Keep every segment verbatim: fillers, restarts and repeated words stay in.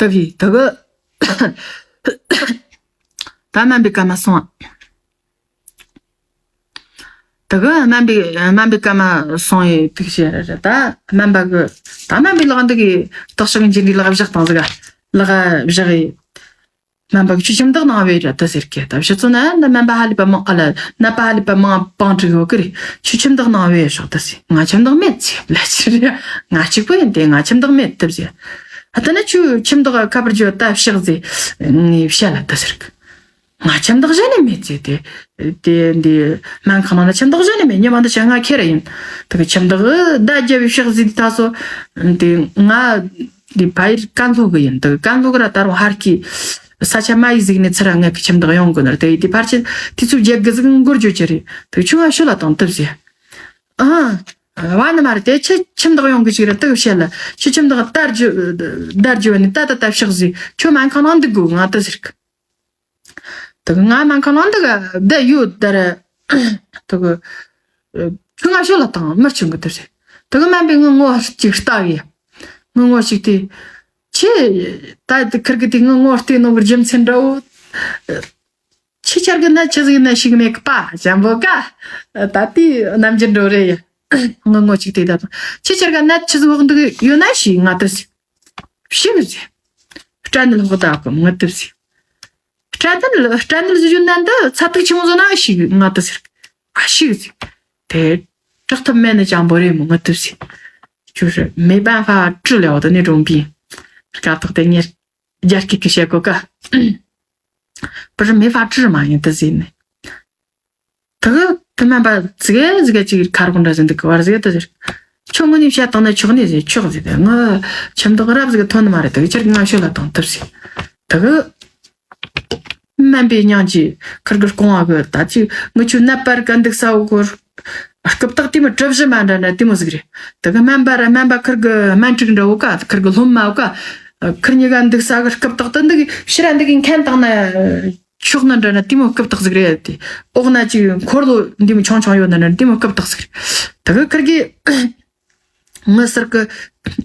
ཨ་ཕི་དེ་གི། ད་སྨན་པའི་སྐར་མ་སོང་། དེ་གི་སྨན་པའི་སྨན་པའི་སྐར་མ་སོང་ཡི་ཐུག་བྱས་རེད། ད་སྨན་པ་གི་ད་སྨན་པའི་ལག་འདི་གི་སྟག་ཤག་འཇིན་གི་ལག་བཞག་དང་ཟིག་ལག་བཞག་ཡི། སྨན་པ་གི་ཆུ་ཁྱིམ་བདག་ནང་བས་ར་ད་ཟེར་གི། ད་ཕྱི་ཚོ་ན་ན་སྨན་པ་ཧ་ལས་པ་མང་ཨ་ལ་ནད་པ་ཧ་ལས་པ་མང་པང་དྲུག་ཡོད་གི་རེད། ཆུ་ཁྱིམ་བདག་ནང་བས་ཤོག་ད་ཟེར། ང་ཁྱིམ་བདག་མེད་ཟེར། ལ་ཕྱིར་རེད། ང་གཅིག་པུ་ཡིན་ཏེ་ང་ཁྱིམ་བདག་མེད་ད་ཟེར། ཨ་ད་ན་ཆུ་ཁྱིམ་བདག་ཁ་པར་བརྗོད་ད་ཕྱག་ཟེར། ངས་བཤད་ལ་ད་ཟེར་གི། ང་ཁྱིམ་བདག་གཞན་ནས་མེད་ཟེར་ཏེ། དེ་འདི་སྨན་ཁང་ནང་ལ་ཁྱིམ་བདག་གཞན་ནས་མེད། ཉི་མ་འདི་ཆ་ང་ཁྱེར་ཡིན། དེ་གི་ཁྱིམ་བདག་གི་ཟླ་བརྒྱད་པའི་ཕྱག་ཟིག་ད་སོ། དེ་ང་འདི་ཕ་ཡུལ་ཀན་ལྷོ་གི་ཡིན། དེ་གི་ཀན་ལྷོ་གི་ར་ད་རུང་ཧར་གི་ས་ཆ་མ་ཡི་ཟིག་ནས་ཚུར་ངེད་ཀྱི་ཁྱིམ་བདག་ཡོང་དགོས་ནར། དེ་ཡི་དེ་ཕར་ཆེ་དུས་ཚོད་བརྒྱད་དགུ་ཟིག་འགོར་རྒྱུ་ཅི་རེད། དེ་གི་ཁྱོད་ང་ཤོད་ལ་དང་ཐུབ་ཟེར། ཨ། བ་ནི་མ་རེད་དེ། ཁྱི་ཁྱིམ་བདག་ཡོང་གི་ཅིག་རེད། དེ་གི་བཤད་ལ་ཁྱི་ཁྱིམ་བདག་དར་རྒྱུ་དར་རྒྱུ་བ་ནི་ད་ད་ད་ཕྱག་ཟིག་ཁྱོད་སྨན་ཁང་ནང་འདུག་དགོས་ང་ད་ཟེར་གི། དེ་གི་ང་སྨན་ཁང་ནང་འདི་ག་བསྡད་ཡོད་ད་ར། དེ་གི་ཁྱོད་ང་ཤོད་ལ་དང་མི་ཆུང་གི་དེ་རེད། དེ་གི་སྨན་པས་ངའི་ངོ་ཅིག་ལྟ་གི། ངའི་ངོ་ཅིག་དེ། ཁྱི། ད་དེ་ཁིར་གི་དེ་ངའི་ངོ་ལྟོས་ནོ་གི་རྒྱུ་མཚན་འདྲ་བོ། ཁྱི་ཁྱེར་གི་ནད་ཆི་ཟིག་ན་ཞིག་མེད་གི་པ་འཇམ་པོ་ཀ། ད་དེ་རྣམ་འགྱུར་འགྲོ་རེད་ཡ། ངའི་ངོ་ཅིག་དེ་ད་དང་ཁྱི་ཁྱེར་གི་ནད་ཆི་ཟིག་འོག་འདུག་ཡོད་ན་ཞིག་ང་དེ་ཟིག་ཞིག་ཟེར། སྐྲན་ནད་ལོག་ད་གོ་ང་དེ་ཟིག་སྐྲན་ནད་ལ་སྐྲན་ནད་ཟེར་རྒྱུ་ནད་འདི་ཚ་ཐིག་ཆི་མོ་ཟིག་ན་ཞིག་ང་དེ་ཟེར། ཨ་ཞིག་ཟེར། དེ་དྲག་ཐབས་མེད་ནི་ཅང་པོ་རེད་མོ་ང་དེ་ཟེར། 就是没办法治疗的那种病。 སྐབས་ཐོག་དེ་ངས་རྒྱ་སྐད་ཀྱི་བཤད་གོ་ཀ 不是没法治嘛，ཡིན་དེ་ཟེར་ནས། དེ་གི་དེ་སྨན་པ་ཙི་གེ་ཙི་གེ་ཅིག་ཁ་རོག་འདྲ་ཟིན་འདུག་གི་བར་ཟིག་དེ་ཟེར། ཁྱོད་དངོས་གནས་བཤད་བཏང་ན་ཆོག་ནི་ཟེར། ཆོག་ཟེར་ཏེ། ངའི་ཁྱིམ་བདག་རབ་ཟིག་ཐོན་ནི་མ་རེད། དེ་གི་ཁྱེར་ང་ཤོད་ལ་དང་ཐུབ་ཟེར། དེ་གི་སྨན་པའི་སྙིང་རྗེ་ཁིར་གི་སྐོང་བ་གི་ད་ཅིག་ངི་ཆུ་ནད་པར་ག་འདུག་ས་འོ་གོ་རྐུབ་སྟེགས་དེ་མི་གྲུ་བཞི་མ་འདྲ་འདྲ་དེ་མོ་ཟིག་རེད། དེ་གི་སྨན་པ་ར་སྨན་པ་ཁིར་གི་སྨན་ཁྲིག་འདྲ་བོ་ཀ་ཁིར་གི་སློབ་མ་བོ་ཀ་ཁིར་གཉིས་ཀ་འདུག་ས་གི་རྐུབ་སྟེགས་དེ་འདུག་ཕྱིར་ར་འདུག་གི་མཁན་བཏང་ན། ཕྱོགས་ན་འདྲ་ན་དེ་མོ་རྐུབ་སྟེགས་ཟིག་རེད་དེ། འོག་ན་ཅིག་འཁོར་ལོ་འདི་མོ་ཆུང་ཆུང་ཡོད་ན་འདྲ་ན་དེ་མོ་རྐུབ་སྟེགས་ཟིག་རེད། དེ་གི་ཁིར་གི་ངི་ཟུར་གི་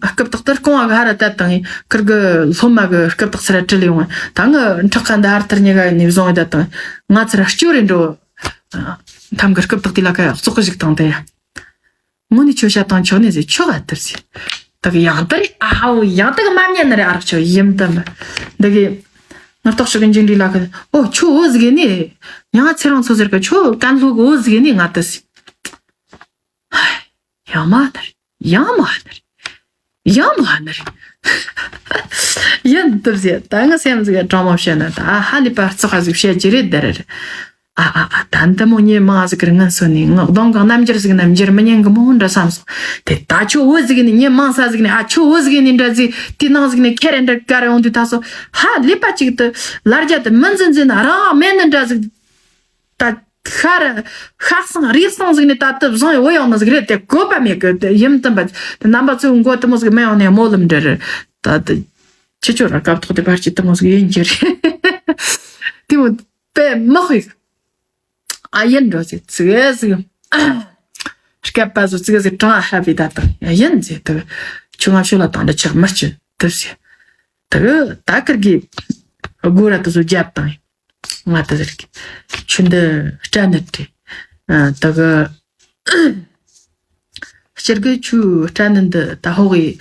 རྐུབ་སྟེགས་དེ་རྐང་བ་གི་ཧ་ར་བཏབ་བཏང་ངས་ཁིར་གི་སློབ་མ་གི་རྐུབ་སྟེགས་ཚུར་ར་དྲིལ་ཡོང་། ད་ངི་ཁྲག་ཁ་འདི་ཧར་ཐར་གཉིས་ཀ་ནས་བཟུང་ཡོད་ད་དང་ང་ཚུར་ར་སྐྱོ་རེ་འགྲོ། མཐའ་གི་རྐུབ་སྟེགས་དེ་ལ་ཁ་ཡག་བཙོག་གི་ཞིག་བཏང་དེ་ཡ། དངོས་གནས་ཁྱོད་བཤད་བཏང་ཆོག་ནི་ཟེར། ཆོག་ཨ་ཐུབ་ཟེར། ད་གི་ཡང་ད་རེ་ཨ་ཧའོ་ཡང་ད་གི་མ་ཉན་ནི་རེད། ཨ་རག་ཆོག་ཡིན་ད་མ། འདི་གི་ངར་ཏོག་ཤོག་གི་འཇིང་འདྲི་ལ་གི་ཨོ་ཆོ་འོ་ཟིག་ནི་ཡང་ཚེ་རིང་ཚོ་ཟེར་གི་ཆོ་ཀན་ལྷོ་གི་འོ་ཟིག་ནི་ང་ད་ཟེར། ཡང་མ་ད་རེ་ཡང་མ་ད་རེ་ཡང་མ་ད་རེ། ཡིན་ཐུབ་ཟེར། ད་ངི་སེམས་ཟིག་དྲང་མོ་བཤད་ན་ད་ཧ་ལས་པ་རྩོག་ཁ་ཟིག་བཤད་ཀྱི་རེད་ད་རེ་རེ། ཨ་ཨ་ཨ། ད་འདི་མོ་ཉེས་མང་ཟིག་གི་ངན་སོང་ནས་ངག་གདོང་གི་རྣམ་འགྱུར་ཟིག་ན་འགྱུར་མི་ཉན་གི་མོ་འདྲ་བསམ་སོང་། དེ་ད་ཁྱོ་བོ་ཟིག་ནས་ཉེས་མང་ས་ཟིག་ནས། ཨ་ཁྱོ་བོ་ཟིག་ནས་འདྲ་ཟིག་དེ་ནང་ཟིག་ནས་ཁེ་རེ་འདྲ་ག་རེ་འོང་དུས་ད་སོ་ཧ་ལས་པ་ཅིག་ཏུ་ལར་རྒྱ་དུ་མི་འཛིན་འཛིན་ན་རང་མེད་ནི་འདྲ་ཟིག་ད་ཤ་ར་ཤ་གསང་རིགས་གསང་ཟིག་ནས་ད་དུ་བཟང་ཡོད་ཡོང་ནི་ཟིག་རེད། དེ་གོ་བ་མེད་གི་དེ་ཡིན་དམ་པ་དེ་རྣམ་པ་ཚོའི་མགོ་དུ་མོ་ཟིག་མི་ཡོང་ནས་མོ་ལམ་འདྲ་རེད། ད་དུ་ཁྱེད་ཆོ་ར་སྐབས་ཐོག་དེ་བར་གྱི་དུ་མོ་ཟིག་ཡིན་གྱི་རེད། དེ་མོ། པས་མི་ཧུས། ཨ་ཡིན་འགྲོ་ཟིག་ཙི་གེ་ཟིག་སྐད་པ་ཟོ་ཙི་གེ་ཟིག་གྲང་ཧ་བི་ད་དང་ཡིན་ཟེར་དུ། ཆུ་ང་ཤོད་ལ་དང་འདྲ་ཆགས་མི་སྐྱོན་དུ་ཟེར། དུ་ད་ཁིར་གི་སྒོ་ར་དུ་ཟོ་རྒྱབ་དང་། ང་དུ་ཟེར་གི་ཆུ་འདི་སྐྲན་ནད་དེ། དུ་གི་སྤྱིར་གི་ཆུ་སྐྲན་ནད་འདི་ད་ཧོ་གི་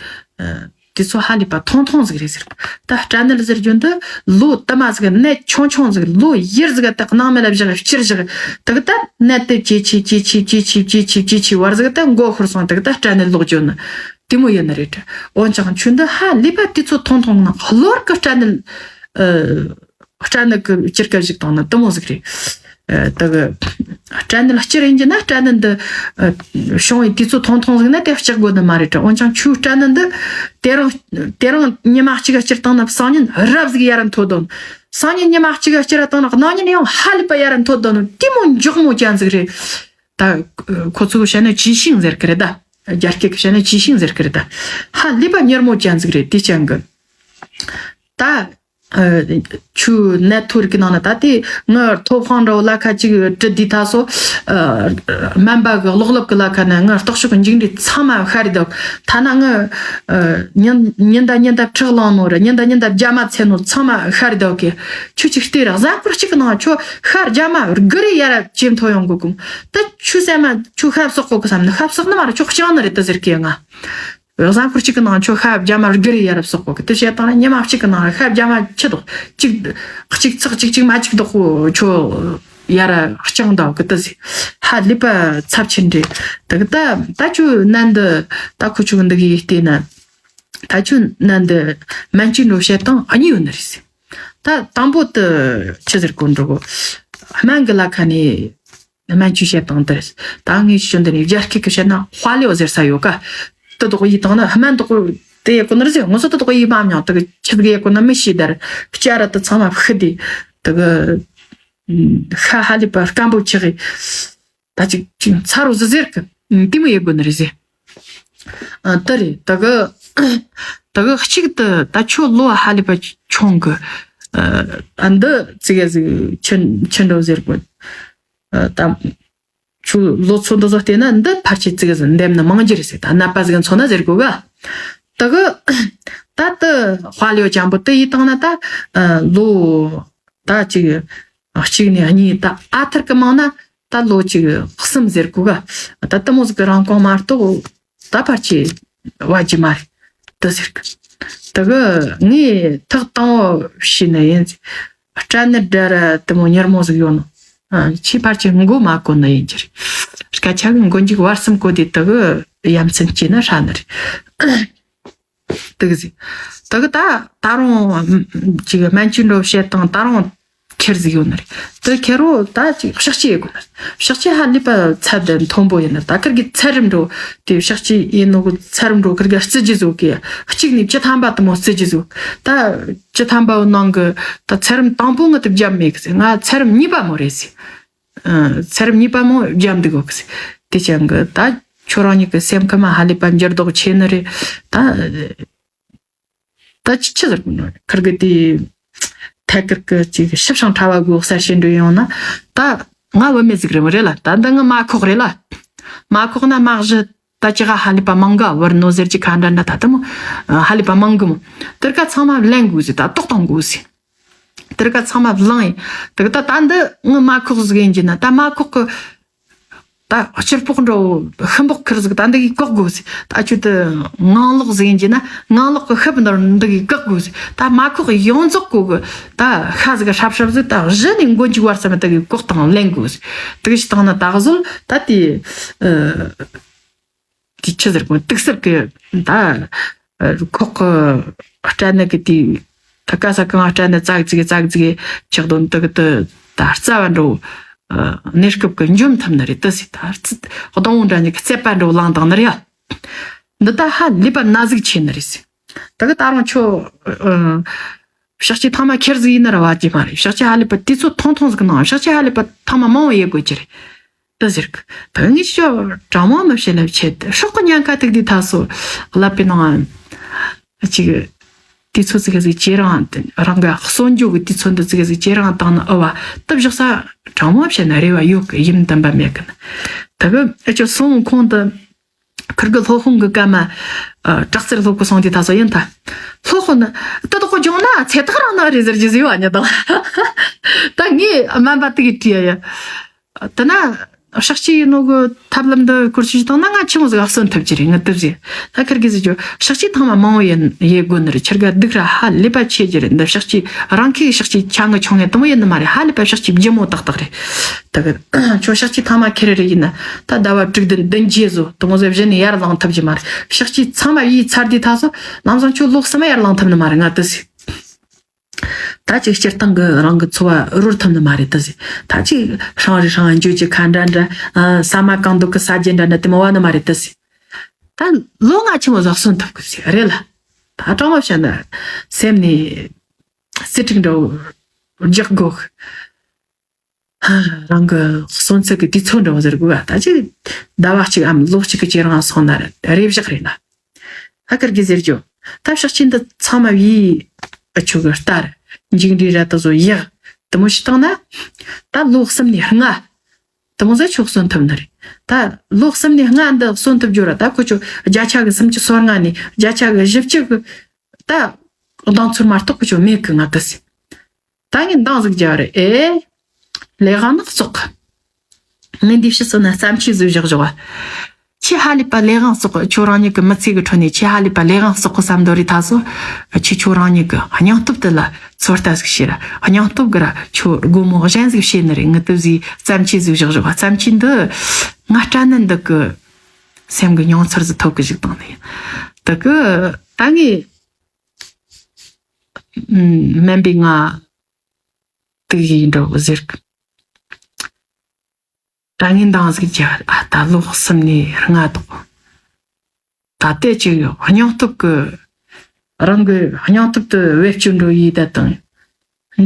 དེ་ཚོ་ཧ་ལས་པ་ཐུང་ཐུང་ཟིག་རེད་ཟེར། ད་སྐྲན་ནད་ཟེར་རྒྱུ་འདི་ལོ་དུ་མ་ཟིག་ནད་ཆུང་ཆུང་ཟིག་ལོ་ཡར་ཟིག་ད་སྣང་མེད་ལ་བཞག་སྤྱིར་བཞག་དག་ད་ནད་དེ་ཇེ་ཆེ་ཇེ་ཆེ་ཇེ་ཆེ་ཇེ་ཆེ་ཇེ་ཆེ་བར་ཟིག་ད་མགོ་ཤོར་སོང་། དག་ད་སྐྲན་ནད་ལོག་རྒྱུ་ནི་དེ་མོ་ཡིན་ནི་རེད། འོན་ཀྱང་ཆུ་འདི་ཧ་ལས་པ་དེ་ཚོ་ཐུང་ཐུང་ནང་གློར་གི་སྐྲན་ནད། སྐྲན་ནད་ཀྱི་སྤྱིར་སྐད་ཞིག་བཏང་ན་དུ་མོ་ཟིག་རེད། ཨ་དེ་གི་སྐྲན་ནད་སྤྱིར་ཡིན་གྱི་ན་སྐྲན་ནད་འདི་ཨ་བྱུང་བའི་དུས་ཚོད་ཐུང་ཐུང་ཟིག་ན་དེ་ལྕགས་དགོས་ནི་མ་རེད་དྲ། འོན་ཀྱང་ཆུའི་སྐྲན་ནད་འདི་དེ་རིང་དེ་རིང་ཉི་མ་གཅིག་ག་སྤྱིར་བཏང་ན་སང་ཉིན་རབ་ཟིག་ཡར་མཐོ་དོན། སང་ཉིན་ཉི་མ་གཅིག་ག་སྤྱིར་བཏང་ན་གནངས་ཉིན་ཡང་ཧ་ལས་པ་ཡར་མཐོ་དོན་ནི་དེ་མོ་མགྱོགས་མོ་ཅན་ཟིག་རེད། ད་ཁོ་ཚོས་བཤད་ན་ཇི་ཤིང་ཟེར་གི་རེད། ད་རྒྱ་སྐད་ཀྱི་བཤད་ན་ཇི་ཤིང་ཟེར་གི་རེད། ད་ཧ་ལས་པ་མྱུར་མོ་ཅན་ཟིག་རེད། དེ་ཅན་གི་ད། ཨ། ཆུ་ནད་ཐོ་རིགས་ཀྱི་ནང་ན་ད་དེ་ངའི་ཐོབ་དཔང་འདྲ་བོ་ལ་ཁ་ཅིག་བྲི་དུས་ད་སོ། ཨ། སྨན་པ་གི་ཀློག་སློབ་ཀྱི་ལ་ཁ་ན་ངའི་རྟོག་ཞིབ་ཀྱི་མཇུག་འབྲས་ཚང་མ་ཤར་རེ་འདུག་ཐ་ན་ངའི། ཨ། ཉིན་ཉིན་ད་ཉིན་ད་ཁྲག་ལངས་ནོ་རེད། ཉིན་ད་ཉིན་ད་རྒྱ་མ་ཚད་ནོ་ཚང་མ་ཤར་རེ་འདུག་གི་ཁྱོད་ཅིག་ལྟོས་ར། གཟའ་འཁོར་གཅིག་གི་ནང་ཁྱོད་ཤ་རྒྱ་མ་དགུ་རེ་ཡར་ར་ཇེ་མཐོ་ཡོང་གི་གོ། ད་ཁྱོད་སེམས་མ་ཁྱོད་ཤ་བསགས་གོ་གི་བསམ་ན་ཤ་བསགས་ནི་མ་རེད། ཁྱོད་སྐྱོན་ནི་རེད་ད་ཟེར་གི་ང་། གཟའ་འཁོར་གཅིག་གི་ནང་ཁྱོད་ཤ་རྒྱ་མ་དགུ་རེ་ཡར་བསགས་གོ་གི་དེ་བྱས་བཏང་ན་ཉི་མ་གཅིག་གི་ནང་ཤ་རྒྱ་མ་ཆི་དོག་གཅིག་གཅིག་ཚག་གཅིག་གཅིག་མ་གཅིག་དོག་ཁྱོད་ཡར་ར་བརྐྱངས་འདུག་གི་ད་ཟེར། ཧ་ལས་པ་ཚབས་ཆེན་རེད། ད་གི་ད་ད་ཁྱོད་ནད་འདི་ད་ཁོ་ཆུ་འདི་གི་བལྟས་ན། ད་ཁྱོད་ནད་འདི་སྨན་བཅོས་འགྲོ་བྱེད་སྟངས་གཉིས་ཡོད་ནི་རེད་ཟེར། ད་དང་པོ་དེ་ཆི་ཟེར་གོ་འགྲོ་གོ་སྨན་གི་ལ་ཁ་ནས་སྨན་བཅོས་བྱེད་སྟངས་དེ་རེད། ད་ངས་ཁྱོད་འདི་ནས་རྒྱ་སྐད་ཀྱི་བཤད་ན་དཔའ་ལེའོ་ཟེར་ས་ཡོད་ཀ་དེ་དོག་ཡིས་བཏང་ན་སྨན་དོག་དེ་ཡེ་གོ་ནི་རེད་ཟེར། ངོ་སོ་དེ་དོག་ཡིས་མ་མྱོང་དེ་གི་ཆི་གི་ཡེ་གོ་ན་མི་ཤེས་དར་སྐྱ་ར་དེ་ཚང་མ་ཕུད་དེ་དེ་གི་ཤ་ཧ་ལས་པ་སྐམ་པོ་ཆགས་གི་ད་ཅིག་ཅིག་ཚ་རོ་ཟི་ཟེར་གི་དེ་མོ་ཡེ་གོ་ནི་རེད་ཟེར། ཨ། དེ་རེད། ད་གི་ད་གི་གཅིག་ཏུ་ད་ཁྱོད་ལོ་ཧ་ལས་པ་ཆུང་གི་ཨ། འདི་ཙི་གེ་ཟིག་ཆུ་ཆུ་འགྲོ་ཟེར་གོ་ཨ། ད་ཁྱོད་ལོ་ཚོད་འདི་ཚོ་བལྟས་ན་འདི་ཕལ་ཆེར་ཙི་གེ་ཟིག་འདེམས་ན་མང་རྒྱུ་རེད་ཟེར། ད་ནད་པ་ཟིག་མཚོན་ན་ཟེར་གོ་ག་ད་གི་ད་དེ་དཔའ་ལེའོ་ཅན་པོ་དེ་ཡིས་བཏང་ན་ད་ཨ། ལོ་ད་ཅིག་གཅིག་ནས་གཉིས། ད་ཨ་ཐར་གི་མང་ན་ད་ལོ་གཅིག་གསུམ་ཟེར་གོ་ག་ད་དེ་མོ་ཟིག་གི་རིང་གོང་མ་གཏོགས་ད་ཕལ་ཆེར་བ་རྒྱུ་མ་རེད་དེ་ཟེར་གི་ད་གི་ངས་ཐག་དང་བོ་བྱས་ནས་ཡིན། སྐྲན་ནད་འདྲ་ར་དེ་མོ་མྱུར་མོ་ཟིག་ཡོད་ནོ། ཨ། ཁྱོས་ཕལ་ཆེར་མགོ་མ་གོ་ནི་ཡིན་གྱི་རེད། སྐད་ཆ་གི་མགོ་མཇུག་བར་གསུམ་གོ་དུས་དེ་གི་ཡ་མཚན་སྐྱེས་ན་ཧྲ་ནི་རེད། དེ་གི་ཟིག་དེ་གི་ད་ད་རུང་ཅིག་སྨན་བཅོས་འགྲོ་བྱེད་སྟངས་ད་རུང་ཁྱེར་ཟིག་ཡོད་ནི་རེད། དེ་ཁྱེར་རོ་ད་ཅིག་གཤག་བཅོས་ཡེ་དགོས་ནི་རེད། གཤག་བཅོས་ཧ་ལས་པ་ཚད་དེ་མཐོན་པོ་ཡིན་ནི། ད་ཁིར་གི་ཚད་རིམ་འགྲོ་དེ་གཤག་བཅོས་ཡིན་ནོ་གི་ཚད་རིམ་འགྲོ་ཁིར་གི་བརྩི་རྒྱུ་ཟིག་གི་གཅིག་ནས་བཅུ་ཐམ་པ་དེ་མོ་བརྩི་རྒྱུ་ཟིག་ད་བཅུ་ཐམ་པའི་ནང་གི་ད་ཚད་རིམ་དང་པོ་ང་དེ་བརྒྱབ་མེད་གི་ཟེར། ང་ཚད་རིམ་གཉིས་པ་མོ་རེད་ཟེར། ཨ། ཚད་རིམ་གཉིས་པ་མོ་བརྒྱབ་འདུག་གི་ཟེར། དེ་ཅང་གི་ད་ཁྱོད་རང་ཉིད་ཀྱི་སེམས་ཁམས་ཧ་ལས་པ་འགྱུར་ལྡོག་ཆེ་ནི་རེད། ད་ད་ཅི་ཆི་ཟེར་གི་ནོ་ཁིར་གི་དེ་ཐད་ཀར་གི་ཅིག་ཞིབ་ཅིང་ཕྲ་བ་གི་གསལ་བཤད་འགྲོ་ཡོང་ན་ད་ང་བུད་མེད་ཟིག་རེད་མོ་རེད་ལ། ད་འདི་ང་མ་ཁོག་རེད་ལ། མ་ཁོག་ན་མ་གཞི་ད་ཅི་ག་ཧ་ལས་པ་མང་ག་བར་ནོ་ཟེར་གྱི་ཁ་འདྲ་འདྲ་ད་ད་མོ་ཧ་ལས་པ་མང་གི་མོ། དེར་ཀ་ཚང་མ་ལེན་དགོས་ཟེར། ད་ཏོག་གཏོང་དགོས་ཟེར། དེར་ཀ་ཚང་མ་བླངས་ཡིན། དེ་ག་ད་ད་འདི་ངི་མ་ཁོག་ཟིག་ཡིན་གྱི་ན་ད་མ་ཁོག་གི་ད་སྤྱིར་ཕོག་འགྲོ་ཤི་འབོག་ཁིར་ཟིག་ད་འདི་གི་བཀག་དགོས་ཟེར། ད་ཁྱོད་དེ་ངང་ལོག་ཟིག་ཡིན་གྱི་ན་ངང་ལོག་གི་ཤི་བ་འདི་འདི་གི་བཀག་དགོས་ཟེར། ད་མ་ཁོག་ཡོངས་རྫོགས་གོ་གི་ད་ཤ་ཟིག་ཧྲབ་ཧྲབ་ཟིག་ད་གཞི་ནས་མགོ་མཇུག་བར་ཙམ་དེ་གི་བཀག་དང་ལེན་དགོས་ཟེར། དེ་གི་ཞིག་བཏང་ན་ད་གཟོད་ད་དེ་ཨ། དེ་ཆི་ཟེར་གོ་དུག་སེལ་གི་ད་ཁོག་གི་སྐྲན་ནད་གི་དེ་ད་ག་ས་གང་སྐྲན་ནད་ཙག་ཙིག་ཙག་ཙིག་ཆགས་དོན་དུ་གི་དུ་ད་རྩ་བ་འགྲོ་གནས་སྐབས་གི་འཇོམས་ཐུབ་ནི་རེད་དུ་ཟེར། ད་རྩི་སྡོང་བོ་འདྲ་ཉིད་གི་རྩད་པ་འགྲོ་བླངས་དང་ནི་རེད་ཡ། འདི་ད་ཧ་ལས་པ་ན་ཟུག་ཆེ་ནི་རེད་ཟེར། ད་གི་ད་རུང་ཁྱོད་གཤག་བཅོས་ཐེངས་མ་ཁྱེར་ཟིག་ཡིན་ན་ར་བ་ཅི་མ་རེད། གཤག་བཅོས་ཧ་ལས་པ་དུས་ཚོད་ཐུང་ཐུང་ཟིག་གི་ནང་གཤག་བཅོས་ཧ་ལས་པ་ཐེངས་མ་མང་བོ་ཡེ་དགོས་ཀྱི་རེད། དུ་ཟེར་གི་ད་ངས་ཤོ་དྲང་མོ་མི་བཤད་ལབ་ཆེད་དུ་སྲོག་གི་ཉེན་ཁ་ཐུག་དུས་ད་སོ་ཀླད་པའི་ནང་ཅིག་དུས་ཚོད་ཙི་གེ་ཟིག་ཇེ་རིང་དུ་རང་གི་གསོན་རྒྱུ་གི་དུས་ཚོད་འདི་ཙི་གེ་ཟིག་ཇེ་རིང་བཏང་ན་ཨེ་བ་སྟབས་བཞག་ས་དྲང་མོ་བཤད་ན་རེ་བ་ཡོད་གི་ཡིན་དམ་པ་མེད་གི་ན། ད་གི་ཨེ་ཅོ་སོང་ཁོང་དུ་ཁུར་གི་སློབ་དཔོན་གི་སྐར་མ་ཨ་དྲག་རྩལ་སློབ་གི་སོང་དུས་ད་སོ་ཡིན་ད། སློབ་དཔོན་ནི་དུ་དོག་གི་སྦྱོང་ན་ཚེ་ཐག་རིང་ནི་རེད་ཟེར་རྒྱུ་ཟིག་ཡོད་ཨ་ཉི་དང་། ད་ངས་སྨན་པ་དེ་གི་དྲིས་ཡ་ཡ། དེ་ན་གཤག་བཅོས་ཡིན་ནོ་གི་ཐབས་ལམ་འདི་བཀོལ་སྤྱོད་བཏང་ན་ང་ཆི་མོ་ཟིག་ག་གསོན་ཐུབ་ཀྱི་རེད། ང་དུ་བཟེ་ད་ཁིར་གི་ཟེར་རྒྱུ་གཤག་བཅོས་ཐེངས་མ་མང་བོ་ཡིན་ཡེ་དགོས་ནི་རེད། ཁྱེར་ག་སྡུག་ར་ཧ་ལས་པ་ཆེ་རྒྱུ་རེད། འདི་གཤག་བཅོས་རང་ཁའི་གཤག་བཅོས་ཆ་ངོ་ཆུང་ངེ་དུ་མོ་ཡིན་ནི་མ་རེད། ཧ་ལས་པ་གཤག་བཅོས་ལྗིད་མོ་ཏག་ཏག་རེད། ད་གི་ཁྱོད་གཤག་བཅོས་ཐེངས་མ་ཁེར་རེ་ཡིན་ན་ད་ཟླ་བ་དྲུག་བདུན་བདུན་བརྒྱད་བཟོ་དུ་མོ་ཟེར་བཞིན་ནས་ཡར་ལངས་ཐུབ་ཀྱི་མ་རེད། གཤག་བཅོས་ཚང་མ་ཡིས་ཚར་དུས་ད་སོ་ལམ་སང་ཁྱོད་ལོ་གསུམ་ཡར་ལངས་ཐུབ་ནི་མ་རེད། ང་དུ་ཟེ། ད་ཅིག་སྤྱིར་བཏང་གི་རང་གི་འཚོ་བ་རོལ་ཐུབ་ནི་མ་རེད་ད་ཟེ། ད་ཅིག་ཧྲང་རི་ཧྲང་འགྱོ་རྒྱུ་ཁ་འདྲ་འདྲ། ཨ། ཟ་མ་གང་འདུག་གི་ཟ་རྒྱུ་འདྲ་འདྲ་དེ་མོ་བ་ནི་མ་རེད་ད་ཟེ། ད་ལོ་ང་ཆི་མོ་ཟ་གསོན་ཐུབ་གི་ཟེ་རེད་ལ། ད་དྲང་མོ་བཤད་ན་སེམས་ནས་སི་ཀྲིག་འདྲ་བོ་རྒྱག་དགོས། རང་གི་གསོན་ཚིག་གི་དུས་ཚོད་འདྲ་བོ་ཟེར་དགོས་པ། ད་ཅིག་ཟླ་བ་གཅིག་གམ་ལོ་གཅིག་གི་རྗེས་རང་སོང་ན་རེ་བཞག་རེད་ལ། ཧ་ཀར་གི་ཟེར་རྒྱུ། ད་གཤག་བཅོས་འདི་ཚང་མ་བྱས་ཨ་ཆོ་གི་ལྟར། འཇིགས་འདྲེ་ར་དེ་ཚོ་ཡག་དེ་མོ་ཞིག་བཏང་ན། ད་ལོ་གསུམ་ནས་ལྔ་དེ་མོ་ཟིག་ཁྱོད་གསོན་ཐུབ་ནི་རེད། ད་ལོ་གསུམ་ནས་ལྔ་འདི་གསོན་ཐུབ་རྒྱུ་ར། ད་ཁོ་ཚོ་བརྒྱ་ཆ་གི་སུམ་ཅུ་སོ་ལྔ་ནས་བརྒྱ་ཆ་གི་བཞི་བཅུ་གི་ད་གདོང་ཚུལ་མ་གཏོགས་ཁོ་ཚོ་མེད་གི། ང་དེ་སི་ད་ངས་འདང་ཟིག་རྒྱག་རེད། ཨེ། ལས་དབང་ནག་བཙོག་གི། ངས་འདི་ཕྱི་སོ་ན་བརྩམས་ཆོས་བཟོས་བཞག་བཞག་བ། ཁྱེད་ཧ་ལས་པ་ལས་དབང་བཙོག་གི། ཁྱོད་རང་ཉིད་ཀྱི་མི་ཚེ་གི་ཁྲོད་ནས་ཁྱེད་ཧ་ལས་པ་ལས་དབང་བཙོག་གི་བསམ་འདོད་རེད། ད་སོ་ཁྱེད་ཁྱོད་རང་ཉིད་ཀྱི་སྙིང་སྟོབས་དེ་ལ་ཚོད་ལྟ་ཟིག་བྱེད་ར། སྙིང་སྟོབས་ཀྱི་ར་ཁྱོད་སྒོ་མོ་གཞན་ཟིག་བྱེད་ནི་རེད། ངས་དེ་བཟོས་བརྩམས་ཆོས་བཟོས་བཞག་བཞག་བ། བརྩམས་ཆོས་འདི་ང་སྐྲན་ནད་འདི་གི་སེམས་ཀྱི་མྱོང་ཚོར་ཟིག་ཐོབ་གི་ཞིག་བཏང་ནི་ཡིན། དེ་གི་ད་ངས་ཨུམ་སྨན་པས་ང་དེ་ཡིན་འགྲོ་ཟེར་གི། ད་ངས་འདང་ཟིག་རྒྱག་ཨ། ད་ལོ་གསུམ་ནས་ལྔ་དོག་ད་ལྟའི་ཅིག་སྙིང་སྟོབས་ཀྱི་རང་གི་སྙིང་སྟོབས་དེ་བེད་སྤྱོད་འགྲོ་ཡི་ད་དང་།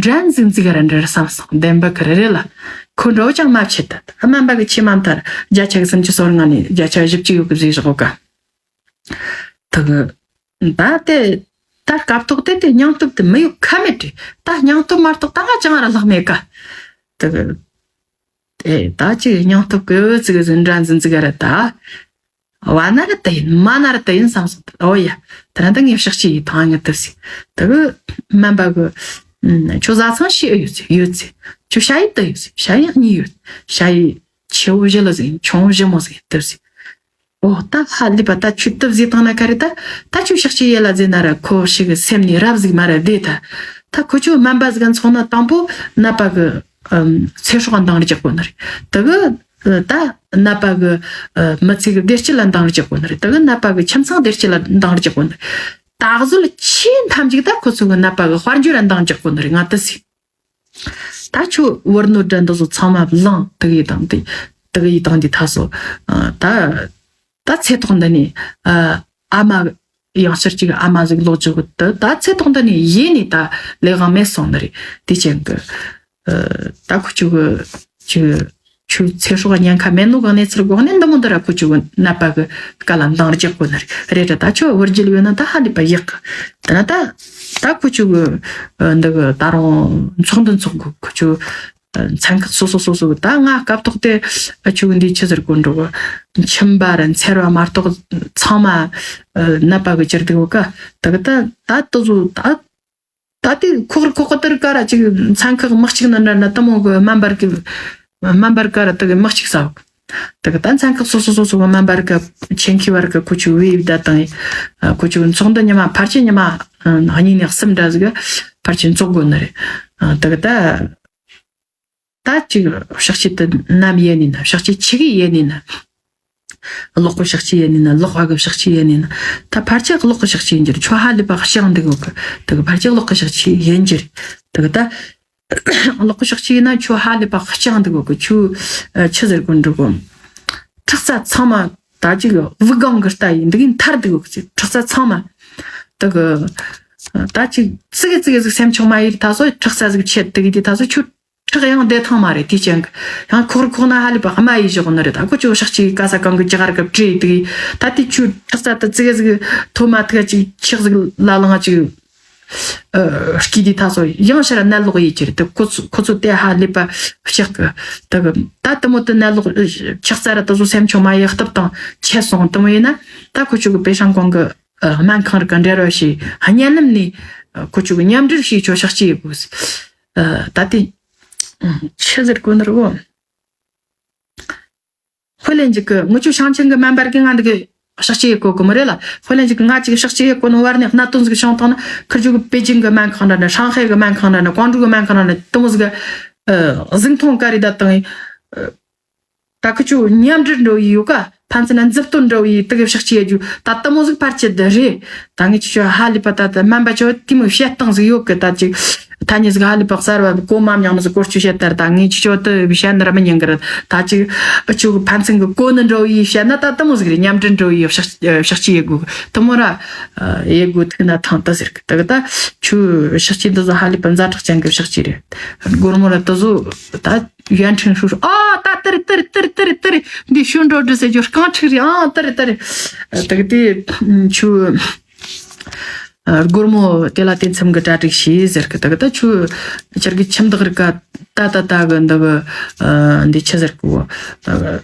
འགྲན་ཟིག་འཛིག་ར་འདྲ་ར་བསམ་སོང་། བདེན་པ་གི་རེད་རེད་ལ། ཁོ་འདྲ་བོ་ཅང་མ་བྱེད་ད། སྨན་པ་གི་ཆེས་མ་མཐར་བརྒྱ་ཆ་གི་སུམ་ཅུ་སོ་ལྔ་ནས་བརྒྱ་ཆ་བཞི་བཅུ་ཡོད་གི་བཟོས་བཞག་ག། དེ་གི་ད་དེ་ད་སྐབས་ཐོག་དེ་དེ་སྙིང་སྟོབས་དེ་མི་ཡོད་ཁ་མེད་དྲི། ད་སྙིང་སྟོབས་མ་གཏོགས་ད་ང་ཅང་ར་ལྷག་མེད་ཀ། དེ་གི་དེ་ད་ཅིག་སྙིང་སྟོབས་གི་ཟིག་ཟིག་འདྲ་འཛིན་ཟིག་ར་ད། བ་ན་ར་དེ་ཡིན། མ་ན་ར་དེ་ཡིན་བསམ་སོང་། ཨོ་ཡ། དེ་ར་ད་ངས་ཕྱག་ཕྱི་ཡི་ཐང་ངས་དེ་ཟིག་དེ་གི་སྨན་པ་གི་ཁྱོད་བཟའ་ཚང་ཤི་ཨེ་ཡོད་ཚེ་ཡོད་ཚེ། ཁྱོད་ཤ་ཡི་དེ་ཡོད་ཚེ་ཤ་ཡི་གཉིས་ཡོད། ཤ་ཡི་ཆེ་བོ་བཞི་ལ་ཟིག་ཆུང་བོ་བཞི་མོ་ཟིག་དེ་ཟིག་ཨོ་ད་ཧ་ལས་པ། ད་ཆུ་དུབ་ཟིག་བཏང་ན་ཁ་རེ་ད། ད་ཆུ་ཕྱག་ཕྱི་ཡེ་ལ་ཟེར་ན་ར་ཁོ་ཞིག་གི་སེམས་ནས་རབ་ཟིག་མ་ར་བདེ་ད། ད་ཁོ་ཆུ་སྨན་པ་ཟིག་ག་མཚོན་ན་དང་པོ་ནད་པ་གི་ཚེ་སྲོག་འདང་རྒྱག་གོ་ནི་རེད། དེ་གི་ད་ནད་པ་གི་མི་ཚེ་གི་བདེ་སྐྱིད་ལ་འདང་རྒྱག་གོ་ནི་རེད། དེ་གི་ནད་པ་གི་ཁྱིམ་ཚང་བདེ་སྐྱིད་ལ་འདང་རྒྱག་གོ་ནི་རེད། ད་གཟོད་ཆེས་མཐའ་མཇུག་ད་ཁོ་ཚོ་གི་ནད་པ་གི་དཔལ་འབྱོར་ལ་འདང་རྒྱག་གོ་ནི་རེད། ང་དེ་སི། ད་ཁྱོད་བུ་ནོར་འདྲ་འདི་ཚོ་ཚང་མ་བླངས་དེ་གི་དང་དེ་དེ་གི་དང་དེ་ད་སོ། ད་ད་ཚེ་ཐོག་འདི་ནས་ཨ་མ་ཡང་ཕྱིར་གཅིག་ཨ་མ་ཟིག་ལོག་འཇུག་གི་དེ་ད་ཚེ་ཐོག་འདི་ནས་ཡེ་ནས་ད་ལས་དབང་མེད་སོང་ནི་རེད། དེ་ཅན་གི་ད་ཁོ་ཆུ་གི་ཆུ་ཆུ་ཚེ་སྲོག་ཉེན་ཁ་མེད་ནོ་གི་གནས་ཚུལ་གོ་ནས་འདི་མོ་འདི་ར་ཁོ་ཆུ་གི་ནད་པ་གི་སྐལ་ལ་འདང་རྒྱག་གོ་ནི་རེད། རེད་ད་ཁྱོད་བུ་རྒྱུད་ཡོད་ན་ད་ཧ་ལས་པ་ཡག་གི། དེ་ན་ད་ད་ཁོ་ཆུ་གི་འདི་གི་ད་རུང་ཚོགས་འདུ་འཚོགས་གི་ཁོ་ཆུ། ཚན་ཁག་སོ་སོ་སོ་སོ་ད་ང་སྐབས་ཐོག་དེ་ཆུ་འདི་ཆི་ཟེར་གོ་འགྲོ་གི། མཆིན་པ་ར་མཚེར་བ་མ་གཏོགས་ཚང་མ་ནད་པ་གི་གྱུར་འདུག་ག། དེ་གི་ད་ད་དུ་ཟོ་ད་ད་དེ་ཁོག་རི་ཁོག་གི་དེར་ཀ་ར་ཅིག་ཚན་ཁག་མི་གཅིག་ན་འདྲ་ན་དེ་མོ་གི་སྨན་པར་གི་སྨན་པར་ཀ་ར་དེ་གི་མི་གཅིག་ས་གི། དེ་གི་ད་ཚན་ཁག་སོ་སོ་སོ་སོ་གི་སྨན་པར་གི་ཆེན་ཁི་བར་གི་ཁོ་ཆུ་བེ་བི་ད་དང་ཁོ་ཆུ་ཚོགས་འདུ་ཉི་མ་ཕལ་ཆེར་ཉི་མ་གཉིས་ནས་གསུམ་འདྲ་ཟིག་ཕལ་ཆེར་འཚོགས་དགོས་ནི་རེད། དེ་གི་ད། ད་ཅིག་ཕྱག་ཕྱི་དུ་ནམ་ཡེ་ནི་ན། ཕྱག་ཕྱི་ཆི་གི་ཡེ་ནི་ན། གློག་གི་ཕྱག་ཕྱི་ཡེ་ནི་ན། གློག་པ་གི་ཕྱག་ཕྱི་ཡེ་ནི་ན། ད་ཕལ་ཆེར་གློག་གི་ཕྱག་ཕྱི་ཡིན་གྱི་རེད། ཁྱོད་ཧ་ལས་པ་ལྕང་འདུག་གི། དེ་གི་ཕལ་ཆེར་གློག་གི་ཕྱག་ཕྱི་ཡིན་གྱི་རེད། དེ་གི་ད་གློག་གི་ཕྱག་ཕྱི་ཡིན་ན་ཁྱོད་ཧ་ལས་པ་ལྕང་འདུག་གི། ཁྱོད་ཆི་ཟེར་གོ་འགྲོ་གོ། ཁྲག་རྩ་ཚང་མ་ད་ཅིག་དབུགས་ལྒང་གི་ལྟ་ཡིན་འདུག་ཡིན་ཐར་འདུག་གི། ཁྲག་རྩ་ཚང་མ་དེ་གི་ད་ཅིག་ཙི་གེ་ཙི་གེ་ཟིག་སེམས་ཆུང་མ་ཡིན་ད་སོ་ཁྲག་རྩ་ཟིག་ཆད་འདུག་ཡིན་དེ་ད་སོ་ཁྱོད། ཁྲག་ཡང་བདེ་ཐང་མ་རེད། དེ་ཅན་གི་ཡང་ཁོག་རི་ཁོག་ན་ཧ་ལས་པ་དམའ་ཡི་བཞག་ནི་རེད། ད་ཁོ་ཆུ་ཕྱག་ཕྱི་ག་ས་གང་གི་ཅི་གར་གི་བྲིས་དེ་ད་དེ་ཆུ་ཁྲག་རྩ་དེ་ཙི་གེ་ཟིག་ཐོ་མ་ཐུག་ཅིག་ཆག་ཟིག་ལ་ལང་ཅིག་སྐྱིད་དེ་ད་སོ་ཡང་ཕྱིར་ནད་ལོག་ཡི་ཅི་རེད། དེ་ཁོ་ཚོ་ཁོ་ཚོ་དེ་ཧ་ལས་པ་ཕྱག་གི་དེ་གི་ད་དེ་མོ་དེ་ནད་ལོག་ཆག་རྩ་ར་དེ་ཚོ་སེམས་ཆུང་མ་ཡི་སྟབས་དང་ཆད་སོང་། དེ་མོ་ཡིན་ན་ད་ཁོ་ཆུ་གི་པེ་ཧྲང་གོང་གི་སྨན་ཁང་རི་ག་འབྲེལ་བ་བྱས་གཉན་ལམ་ནས་ཁོ་ཆུ་གི་མཉམ་འབྲེལ་བྱས་ཆོ་ཕྱག་ཕྱི་ཡི་དགོས། ད་དེ་ཆི་ཟེར་གོ་ནི་རེད་བོ། ཧོ་ལན་ཇི་གི་ངུ་ཆུ་ཤང་ཆེན་གི་སྨན་པར་གི་ང་འདི་གི་ཕྱག་ཕྱི་ཡི་གོ་གི་མི་རེད་ལ། ཧོ་ལན་ཇི་གི་ང་ཅིག་ཕྱག་ཕྱི་ཡི་གོ་ནི་བར་ནས་གནད་དོན་ཟིག་བྱུང་བཏང་ན་ཁིར་ཇུ་གི་པེ་ཅིང་གི་སྨན་ཁང་འདྲ་ནི་ཧྲང་ཧའེ་གི་སྨན་ཁང་འདྲ་ནི་ཀོང་ཀྲུའུ་གི་སྨན་ཁང་འདྲ་ནི་དེ་མོ་ཟིག་གི་གཟིགས་མཐོང་ག་རེ་ད་དང་ད་ཁི་ཆུ་མཉམ་འབྲེལ་འགྲོ་ཡི་ཡོད་ཀ། ཕན་ཚུན་མཛུབ་སྟོན་འགྲོ་ཡི་དེ་གི་ཕྱག་ཕྱི་ཡི་རྒྱུ་ད་དེ་མོ་ཟིག་ཕར་ཆེ་དེ་རེད། ད་ངས་ཁྱི་ཆོ་ཧ་ལས་པ་ད་ད་སྨན་པ་ཆོ་དེ་མོ་བཤད་སྟངས་ཟིག་ཡོད་གི། ད་ཅིག་ཐ་སྙད་ཟིག་ཧ་ལས་པ་གསར་བ་གོ་མ་མྱང་ནི་ཟིག་གོ་ཆུ་བཤད་ད་ད་ངས་ཁྱི་ཆོ་དེ་བཤད་ནི་ར་མི་ཉན་གི་ར། ད་ཅིག་ཨ་ཆུ་ཕན་ཚུན་གི་གོ་ནི་འགྲོ་ཡི་བཤད་ན་ད་དེ་མོ་ཟིག་རེད། མཉམ་འབྲེལ་འགྲོ་ཡི་ཕྱག་ཕྱག་ཕྱི་ཡི་དགོས་གི། དེ་མོ་ར་ཡི་དགོས་ཐུག་ན་ཐང་ད་ཟེར་གི། ད་གི་ད་ཆུ་ཕྱག་ཕྱི་འདི་ཟིག་ཧ་ལས་པ་ཛ་དྲག་ཅན་གི་ཕྱག་ཕྱི་རེད། སྒོར་མོ་ར་དེ་ཟིག་ད། ཡན་ཁྲིན་ཧྲུ་ཧྲུ། ཨ་ད་ཏིར་ཏིར་ཏིར་ཏིར་ཏིར། འདི་ཤུ་འགྲོ་འདྲི་ཟེར་རྒྱུ་རྐང་ཁྲིག་རེད། ཨ་ཏིར་ཏིར། ད་གི་དེ་ཆུ་ ཨ། སྒོར་མོ་དེ་ལ་དེ་མཚམས་ཀྱི་གྲ་སྒྲིག་བྱས་ཟེར་གི། ད་གི་ད་ཁྱོད་ཁྱེད་ཀྱི་ཁྱིམ་བདག་རིགས་ཀ་ད་ད་ད་གི་འདི་གི། ཨ། འདི་ཆི་ཟེར་གི། ཨ།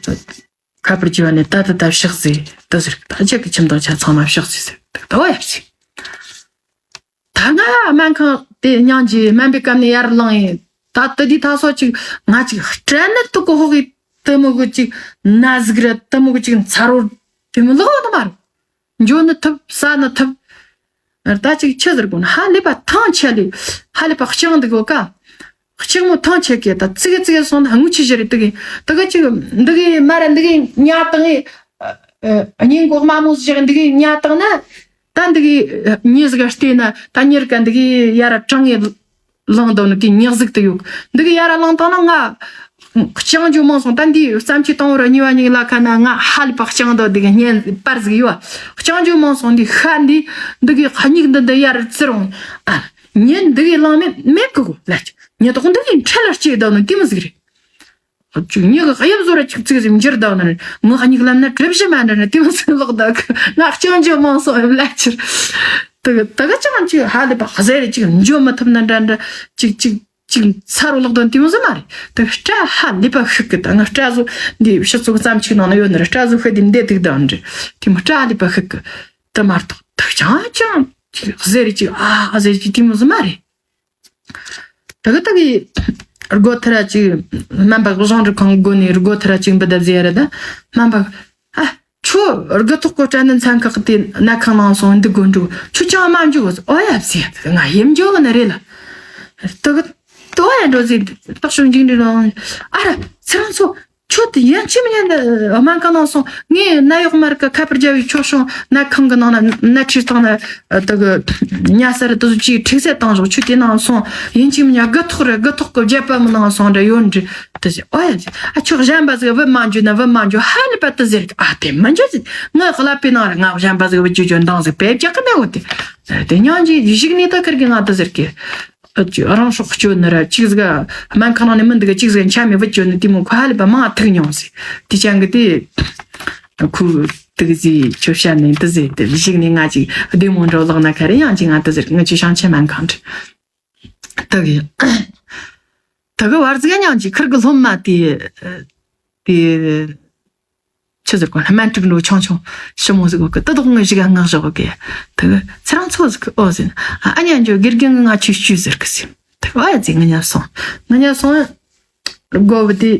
ཁ་པར་བརྒྱབ་ནས་ད་ད་ད་བཤགས་ཟེར་ད་ཟེར་གི། ད་ཁྱེད་ཀྱི་ཁྱིམ་བདག་ཆ་ཚང་མ་བཤགས་ཟེར་ཟེར། ད་གི་ད་བ་ཡབ་ཟེར། ད་ང་སྨན་ཁང་དེ་སྙིང་རྗེ། སྨན་པའི་སྐབས་ནས་ཡར་ལངས་ཡིན། ད་དེ་དུས་ད་སོ་ཅིག་ང་ཅིག་སྐྲན་ནད་དུ་གོ་ཧོ་གི་དེ་མོ་གི་ཅིག་ན་ཟིག་ར་དེ་མོ་གི་ཅིག་འཚར་བོ་དེ་མོ་ལོག་ནི་མ་རེད། འགྱོ་ནི་ཐུབ་ཟ་ནི་ཐུབ། ད་ཅིག་ཆི་ཟེར་དགོས་ན། ཧ་ལས་པ་ཐང་ཆད་ལས། ཧ་ལས་པ་ལྕང་འདུག་གོ་ཀ། ལྕང་མོ་ཐང་ཆད་གི། ད་ཙི་གེ་ཙི་གེ་སོང་ན་དངུལ་ཆུ་བཞུར་རེ་དུ་གི། དུ་གི་ཅིག་འདི་གི་མ་ར་འདི་གི་ཉ་དང་ངི་ཨ་ཨ་སྙིང་གོག་མ་མོ་ཟིག་འདི་གི་ཉ་དང་ན། ད་འདི་གི་ཉི་ཟིག་ག་བལྟས་ན་ད་ཉི་ར་ཀ་འདི་གི་ཡ་ར་གྲང་ངི་ལངས་དོ་ནི་གི་ཉག་ཟིག་དུ་ཡོད། འདི་གི་ཡ་ར་ལངས་དང་ན་ང་ལྕང་འཇུ་མང་སོང་། ད་འདི་བརྩམས་ཆོས་དང་བོ་ར་གཉིས་པ་གཉིས་ལ་ཁ་ན་ང་ཧ་ལས་པ་ལྕང་དོ། འདི་གི་བརྙན་པར་ཟིག་ཡོད། ལྕང་འཇུ་མང་སོང་། འདི་ཤ་འདི་འདི་གི་སྙིགས་འདི་འདི་ཡ་ར་བཙིར་འོང་། ཨ། ཉི་འདི་གི་ལངས་མེད་མེད་གི་གོ་ལ། ཉི་ཏོག་འདི་གི་འཕྲལ་ལ་སྐྱེས་དོ་ནི་དེ་མོ་ཟིག་རེད། ཅིག་ཉི་གི་དབྱིབས་བཟོ་ར་ཅིག་ཙིག་ཟིག་འགྱུར་དང་ནི། ངག་སྙིགས་ལ་ནི་གྲིབ་བཞི་མ་འདྲ་ནི་དེ་མོ་ཟིག་ལོག་ད་གི། ང་ལྕང་འཇུ་མང་སོང་ཡོད་ལ་ཕྱིར། དུ་གི་དུ་གི་ཅང་ཅིག་ཧ་ལས་པ་ཟེར་རེ་ཅིག་འཇུ་མི་ཐུབ་ན་འདྲ་འདྲ་ཅིག་ཅིག་ཅིག་ཚ་རུ་ལོག་དང་དེ་མོ་ཟིག་མ་རེད། དུ་སྐྲ་ཧ་ལས་པ་ཤུག་གི། ད་ང་སྐྲ་བཟོ་འདི་ཕྱི་ཚུགས་ཙམ་ཅིག་ནང་ན་ཡོད་ནི་རེད། སྐྲ་བཟོ་ཤི་དེ་འདེད་དུག་དང་འདྲ་དེ་མོ་སྐྲ་ཧ་ལས་པ་ཤུག་གི། དུ་མ་གཏོགས་དུ་ཅང་ཅང་ཅིག་ཟེར་རེ་ཅིག་ཨ་ཨ་ཟེར་ཅིག་དེ་མོ་ཟིག་མ་རེད། ད་གི་ད་གི་སྒོ་ཐེར་ཅིག་སྨན་པ་གཞུང་རིག་ཁང་སྒོ་ནས་སྒོ་ཐེར་ཅིག་འབུད་བརྡབ་ཟེར་ར། ད་སྨན་པ། ཨ། ཁྱོད་དགུ་ཐོག་གི་སྐྲན་ནད་ཚན་ཁག་དེ་ན་ཁང་ནང་སོང་འདུག་དགོས་འགྲོ། ཁྱོད་ཅང་མ་འཇུག་གོ། ཨོ་ཡ་ཟེར། ང་ཡིམ་འཇོག་གི་ནི་རེད་ལ། ད་གི་ད་ཨོ་ཡ་འགྲོ་ཟེར། ཏག་ཤོག་འཇིགས་འདྲི་རང་། ཨ་ར་ཚེ་རིང་མཚོ། ཁྱོད་དེ་ཡན་ཆད་མི་ཉན་ནི་སྨན་ཁང་ནང་སོང་། ངས་ནད་གཡོག་མ་རིག་ག་ཁ་པར་རྒྱབ་བའི་ཁྱོད་སོང་ནད་ཁང་གི་ནང་ན་ནད་ཁྲིད་སྟངས་ན་ད་གི་ཉལ་ས་རེད། དུ་ཅིག་ཁྲིག་སེ་བཏང་ཞོག་ཁྱོད་དེ་ནང་སོང་། ཡན་ཆད་མི་ཉན། དགུ་ཐོག་རེད། དགུ་ཐོག་གི་བརྒྱད་པ་མི་ནང་སོང་འདྲ་ཡོད་འདྲི་དུ་ཟེར། ཨོ་ཡ་ཟེར། ཨ་ཁྱོད་གཞན་པ་ཟིག་བུད་མ་འཇུ་ན་བུད་མ་འཇུ། ཧ་ལས་པ་དུ་ཟེར་གི། ཨ་དེ་མི་འཇུ་ཟེར། ངའི་ཀླད་པའི་ནང་ར་ང་གཞན་པ་ཟིག་བུད་རྒྱུ་འཇོན་འདང་ཟིག་དཔེ་རྒྱག་གི་མེད་འོ། དེ་དེ་སྙིང་རྗེ་གཞིགས་ནས་ད་ཁིར་གི་ང་དུ་ཟེར་གི། ཨ་ཅི་རང་སྲོག་གཅོད་ནི་ར་གཅིག་ཟིག་སྨན་ཁང་ནང་ནས་མི་འདུག་ག་གཅིག་ཟིག་འཆམ་མི་བུད་གཅོད་ནི་དེ་མོ་ཁོ་ཧ་ལས་པ་མང་ཐུག་མྱོང་ཟིག་དེ་ཅང་གི་དེ་ཁོ་དུག་ཟིག་ཆོ་བྱ་ནས་དུ་ཟེར་དེ་གཞིགས་ནས་ང་ཅིག་བདེ་མོ་འགྲོ་ལག་ན་ཁ་རེ་ཡང་ཅིག་ང་དུ་ཟེར། ང་ཅི་ཤང་ཆེ་སྨན་ཁང་འདྲི་དུ་གི་དུ་གི་བར་ཟིག་མྱང་ཅིག་ཁིར་གི་སློབ་མ་དེ་དེ། ཆི་ཟེར་གོ། སྨན་ཁྲིག་འགྲོ་ཆུང་ཆུང་ཞི་མོ་ཟིག་གོ་གི། ད་དོག་ངའི་གཞུག་ག་ངག་བཞག་གོ་གི། ད་གི་ཚེ་རིང་མཚོ་ཟིག་གི། ཨོ་ཟེར། ཨ་ཨ་ཉན་འཇོ་དགེ་རྒན་གི་ང་ཆུ་བཅུ་ཟེར་གི་ཟེར། ད་གི་ཨ་ཡ་ཟེར། ང་ཉལ་སོང་། ང་ཉལ་སོང་། སྒོ་བུ་དེ་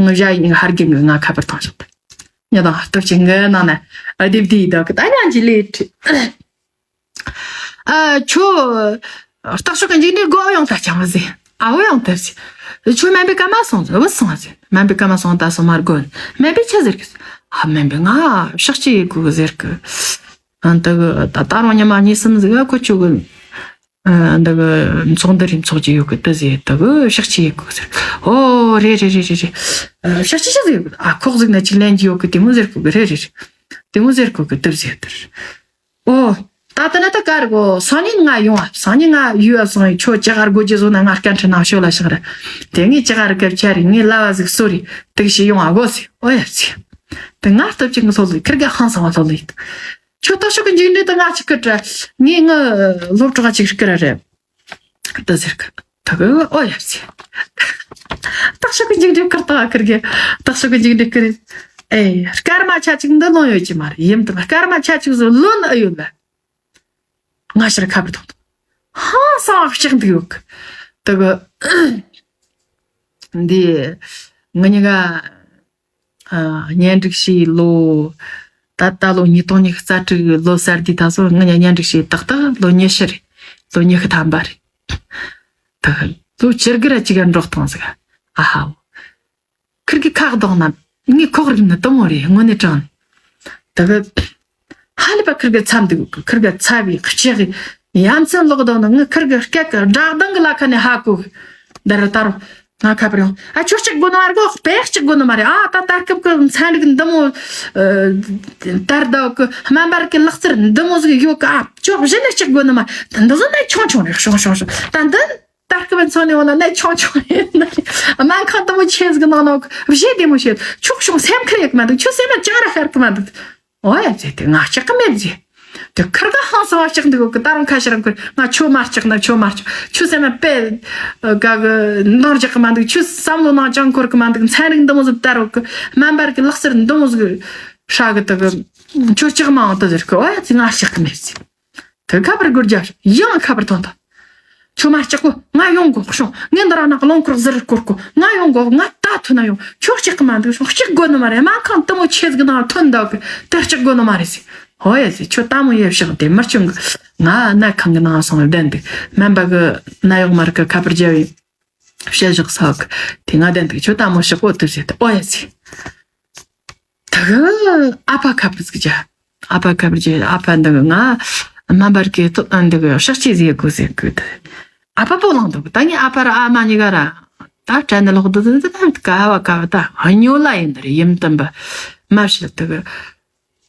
ང་བཞག་ཡིན། ཧར་རྒན་གི་ང་ཁ་པར་བཏང་བཞག་ད་ཉལ་དང་སྟོབས་ཆེན་གི་ནང་ན་ཨ་དེབ་དེ་ཡི་ད་གི་ད་ཉན་གྱི་ལས་ཁྲི། ཨ་ཁྱོད་སྟག་ཤོག་གི་འཇིགས་འདྲའི་སྒོ་ཡང་ད་ཅང་ཟེར། ཨ་བོ་ཡང་དེར་ཟེར། ཁྱོད་སྨན་པའི་སྐར་མ་སོང་ཟེར། བུད་སོང་ཟེར། སྨན་པའི་སྐར་མ་སོང་ད་སོང་མར་དགོན། སྨན་པས་ཆི་ཟེར་གི། ཨ་སྨན་པས་ང་བཤགས་ཅི་ཡེ་དགོས་གི་ཟེར་གི། ཨ་ད་གི་ད་ད་རུང་ཉི་མ་གཉིས་གསུམ་ཟིག་ཨ་ཁོ་ཁྱོད་གི་ཨ་ད་གི་ཚོགས་འདུ་རེ་འཚོགས་ཀྱི་ཡོད་གི་དེ་ཟེར། ད་གི་བཤགས་ཅི་ཡེ་དགོས་གི་ཟེར། ཨོ་རེད་རེད་རེད་རེད་རེད། ཨ་བཤགས་ཅི་ཆི་ཟིག་ཡོད་གི། ཨ་ཁོག་ཟིག་ན་ཅིག་ལེན་གྱི་ཡོད་གི་དེ་མོ་ཟེར་གོ་གི། རེད་རེད་རེད། དེ་མོ་ཟེར་གོ་གི་དེ་ཟེར་དེར། ཨོ། ད་ལྟ་ན་ད་གར་གོ་སང་ཉིན་ང་ཡོང་ཨ། སང་ཉིན་ང་ཡུལ་ཨ་སོང་ཡིན། ཁྱོད་ཅི་གར་གོ་རྒྱུ་བཟོ་ན་ང་སྐད་འཕྲིན་ནང་ཤོད་ལ་ཤག་ར། དེ་ངས་ཅི་གར་སྐད་ཆ་རེད། ངས་ལ་བ་ཟིག་གསོ་རེད། དུག་ཤི་ཡོང་ཨ་གོ་ཟེར། ཨོ་ཡ་ཟེར། དེ་ང་སྟོབས་ཅིག་གི་སློབ་ལུགས་ཁིར་ག་ཧང་སང་བ་སློབ་ལུགས། ཁྱོད་ཏག་ཤོག་གི་འཇིགས་འདྲེ་དུ་ང་ཅིག་སྐུར་དྲ། ངས་ངི་སློབ་གྲོགས་ཅིག་སྐུར་ར་རེད། ད་ཟེར་གི། ད་གི་ཨོ་ཡ་ཟེར། ཏག་ཤོག་གི་འཇིགས་འདྲེ་ཁུར་ཏག་ཁུར་གི། ཏག་ཤོག་གི་འཇིགས་འདྲེ་ཁུར། ཨེ་སྐར་མ་ཆ་གཅིག་འདི་ལོན་ཡོད་ཀྱི་མ་རེད། ཡིན་དུ་སྐར་མ་ཆ་གཅིག་བཟོ་ལོན་ཨེ་ཡོད་ལ། ང་ཕྱིར་ཁ་པར་ཐོག་ཏུ་ཧང་སང་བ་ལྕགས་འདུག་ཡོད་གི། ད་གི་འདི་ང་གཉིས་ཀ་ཨ་གཉེན་སྒྲིག་བྱས་ལོ། ད་ལྟ་ལོ་ཉིས་སྟོང་ཉི་ཤུ་རྩ་དྲུག་ལོ་གསར་འདི་ད་སོ་ང་གཉིས་གཉེན་སྒྲིག་བྱས་ཏག་ཏག་ལོ་ཉི་ཤུ་རེད། ལོ་ཉི་ཤུ་ཐམ་པ་རེད། ད་ལོ་བཅུ་དགུ་ར་གཅིག་ག་འགྲོགས་བཏང་ཟིག་ཨ་ཧའོ། ཁིར་གི་ཁ་གདོང་ན་ངའི་ཁོག་རིལ་ནི་དུ་མོ་རེད། དངོས་གནས་དྲང་ནས། ད་གི་ཧ་ལས་པ་ཁིར་གི་ཚ་འདུག་ཁིར་གི་ཚ་བའི་ལྕགས་ཡ་མཚན་ལོག་དང་ནི་ངི་ཁིར་གི་སྐད་གི་སྒྲ་གདངས་གི་ལ་ཁ་ནས་ཧ་གོ། འདི་རུ་ད་རུང་ང་ཁ་པར་ཡོང་། ཨ་ཁྱོད་གཅིག་དགོ་ནི་མ་རེད་གོ། དཔེ་གཅིག་དགོ་ནི་མ་རེད། ཨ་ད་ད་སྐབས་གི་ཚན་རིག་འདི་མོ། ཨ་དར་ཟླ་གི་སྨན་པ་རིག་གི་ལག་རྩལ་འདི་མོ་ཟིག་ཡོད་གི། ཨ་ཁྱོད་གཞི་ནས་གཅིག་དགོ་ནི་མ། ད་འདི་ཟིག་ནས་ཆུང་ཆུང་རེད། ཤོང་ཤོང་ཤོང་། ད་འདི་ད་སྐབས་འཚོ་ནས་འོང་ན་ནས་ཆུང་ཆུང་རེད། སྨན་ཁང་འདི་མོ་ཆེ་ཟིག་ནང་ནོ་གཞི་བདེ་མོ་བྱེད། ཆོག་ཤོང་སེམས་ཁུར་ཡག་མ་འདུག་ཁྱོད་སེམས་ལ་ཅང་ར་ཤར་གི་མ་འདུག་ཨོ་ཡ་ཟེར་ཏེ་ང་སྐྲག་གི་མེད་ཟེར། དེ་ཁིར་ག་ཧང་སང་བ་སྐྲག་འདུག་གི། ད་རུང་ཁ་ཤས་རང་ཁུར། ང་ཁྱོད་མ་སྐྲག་ན་ཁྱོད་མ་སྐྲག། ཁྱོད་སེམས་ན་དཔེ་ག་གི་འདང་རྒྱག་གི་མ་འདུག། ཁྱོད་བསམ་བློ་ནང་ཅང་འཁོར་གི་མ་འདུག། ཚན་རིག་འདི་མོ་ཟིག་ལྟ་རོགས་གི། སྨན་པ་གི་ལག་ཟུར་འདི་མོ་ཟིག་ཧྲ་གི། དེ་གི་ཁྱོད་སྐྲག་མ་འོང་དེ་ཟེར་གི། ཨོ་ཡ་ཙི། ང་སྐྲག་གི་མེད་ཟེར། དེ་ཁ་པར་སྒོར་རྒྱབ། ཡང་ཁ་པར་ཐོན་ཐལ། ཁྱོད་མ་སྐྲག་གོ། ང་ཡོང་གོ། ཤོང་། ངས་འདི་ར་ན་རླངས་འཁོར་ཟུར་བསྐོར་གོ། ང་ཡོང་གོ། ང་ད་ཐོན་ན་ཡོང་། ཁྱོད་སྐྲག་གི་མ་འདུག། ཤོང་། སྐྲག་དགོས་ནི་མ་རེད། སྨན་ཁང་དེ་མོ་ཆེ་ཟིག་ནང་ཐོན་འདུག་གི། དེ་སྐྲག་དགོས་ནི་མ་རེད་ཟེར། ཧོ་ཡ་ཟེར། ཁྱོད་ལྟ་མོ་ཡེ་བཞག་དེ་མི་ཆུང་གི། ང་ནད་ཁང་གི་ནང་སོང་བསྡད་འདུག། སྨན་པ་གི་ནད་གཡོག་མ་རེད་གི། ཁ་པར་རྒྱབ་ཡིན། བཤད་བཞག་ས་གི། དེ་ང་བསྡད་འདུག། ཁྱོད་ལྟ་མོ་བཞག་གོ་དེ་ཟེར། དེ་ཨོ་ཡ་ཟེར། ད་གི་ཨ་ཕ་ཁ་པར་ཟིག་རྒྱབ། ཨ་ཕ་ཁ་པར་རྒྱབ། ཨ་ཕ་འདི་གི་ང་སྨན་པ་གི་ཏོ་འདི་གི་གཤག་བཅོས་ཟིག་དགོས་ཟེར་གི། ཨ་ཕ་སྤོ་ལངས་འདུག། ད་ངས་ཨ་ཕ་ར་ཨ་མ་གཉིས་ཀ་ར་ད་དྲན་ནས་ལོག་འདུག། ད་ད་ད་ཀ་བ་ཀ་བ་ད་སྨྱོ་ལ་ཡིན་ད་རེད། ཡིན་དམ་པ་མ་བཤད། དེ་གི་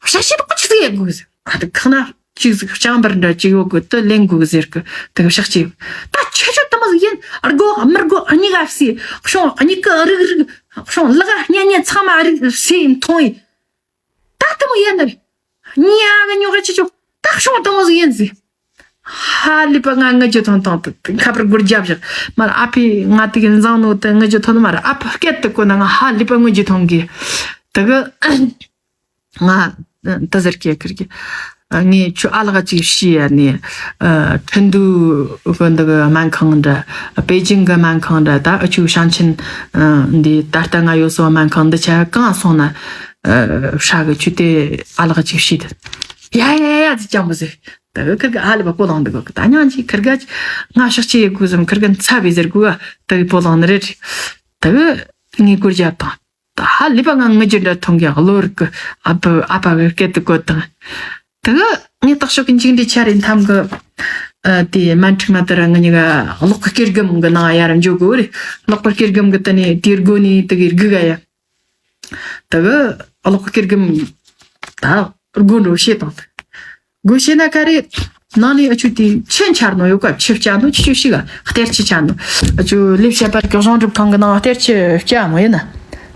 གཤག་བཅོས་དགོས་ཆི་ཟིག་དགོས་ཟེར། ཨ་ད་ཁང་ན་ཅིག་ཟིག་ལྕང་པར་འདྲ་ཅིག་ཡོད་གི། དེ་ལེན་དགོས་ཟེར་གི། དེ་གི་གཤག་བཅོས། ད་ཁྱེད་ཆོ་དེ་མོ་ཟིག་ཡིན། དགོས་མི་དགོས་གཉིས་ཀ་ཟེར། ཤོང་། གཉིས་ཀ་རིག་རིག། ཤོང་། ལག་གཉན་ཉན་ཚང་མ་རིག་ཟེར་མཐོང་ཡིན། ད་དེ་མོ་ཡིན་ནི་རེད། ཉ་གི་ཉོ་གི་ཆི་ཆོ། ད་ཤོང་། དེ་མོ་ཟིག་ཡིན་ཟེར། ཧ་ལས་པ་ང་ངུ་རྒྱུ་ཐོན་ཐོན་དུ་ཁ་པར་སྒོར་རྒྱབ་བཞག། མར་ཨ་ཕས་ང་དེ་གི་འཛང་ནོ་དེ་ངུ་རྒྱུ་ཐོན་མ་རེད། ཨ་ཕ་སྐད་དེ་གོ་ན་ང་ཧ་ལས་པ་ངུ་རྒྱུ་ཐོན་གི། དེ་གི་ང་ད་ཟེར་གི་ཁིར་གི། ངས་ཁྱོད་ཨ་ལགས་ཅིག་ཤི་ཡ་ནི། ཁྲིན་ཏུའུ་གི་འདི་གི་སྨན་ཁང་འདྲ། པེ་ཅིང་གི་སྨན་ཁང་འདྲ། ད་ཨ་ཆུ་ཞང་ཆེན་འདི་ད་ལྟ་ང་ཡོད་སོ་སྨན་ཁང་འདི་ཆ་གང་སོང་ན། ཧྲ་གི་ཆུ་དེ་ཨ་ལགས་ཅིག་ཤི་དེ། ཡ་ཡ་ཡ་ཟིག་ཅང་མི་ཟེར། ད་གི་ཁིར་གི་ཨ་ལས་པ་སྤོ་ལངས་འདུག་གི། ད་ཉང་ཅིག་ཁིར་ག་ང་གཤག་བཅོས་ཡེ་དགོས་བསམ། ཁིར་གི་འཚབ་བས་ཟེར་གོ་ག། ད་གི་སྤོ་ལངས་ནི་རེད། ད་གི་ངས་སྒོར་རྒྱབ་དང་། ད་ཧ་ལས་པ་ང་ངུ་རྒྱུ་འདྲ་ཐོན་གི། གློ་བུར་གི་ཨ་ཕ་ཨ་ཕ་གི་སྐད་དེ་གོ་དང་། ད་གི་ངས་ཏག་ཤོག་གི་འཇིགས་འདྲི་ཆ་རེ་མཐའ་གི། ཨ་དེ་སྨན་ཁྲིག་མ་དེ་ར་ང་གཉིས་ཀ་གློག་གི་སྐྱེར་སྒམ་གི་ནང་ཡར་འཇོག་དགོས་རེད། གློག་གི་སྐྱེར་སྒམ་གི་དེ་ནས་དེའི་སྒོ་ནས་དེ་གི་སྒུག་ག་ཡ། ད་གི་གློག་གི་སྐྱེར་སྒམ་ད་སྒོ་འགྲོ་བྱེད་དང་། སྒོ་ཕྱེ་ན་ག་རེ། ནང་ནས་ཨ་ཆུ་དེ་ཆུ་འཆར་ནོ་ཡོད་ག། ཆུ་བསྐྱལ་ནོ་ཆུ་ཆུ་ཞིག་ག་གཏེར་ཆུ་བསྐྱལ་ནོ། ཨ་ཆུ་ལས་བྱེད་པར་གི་གཞུང་སྒྲུབ་ཁང་གི་ནང་གཏེར་ཆུ་བསྐྱལ་མོ་ཡིན་ན།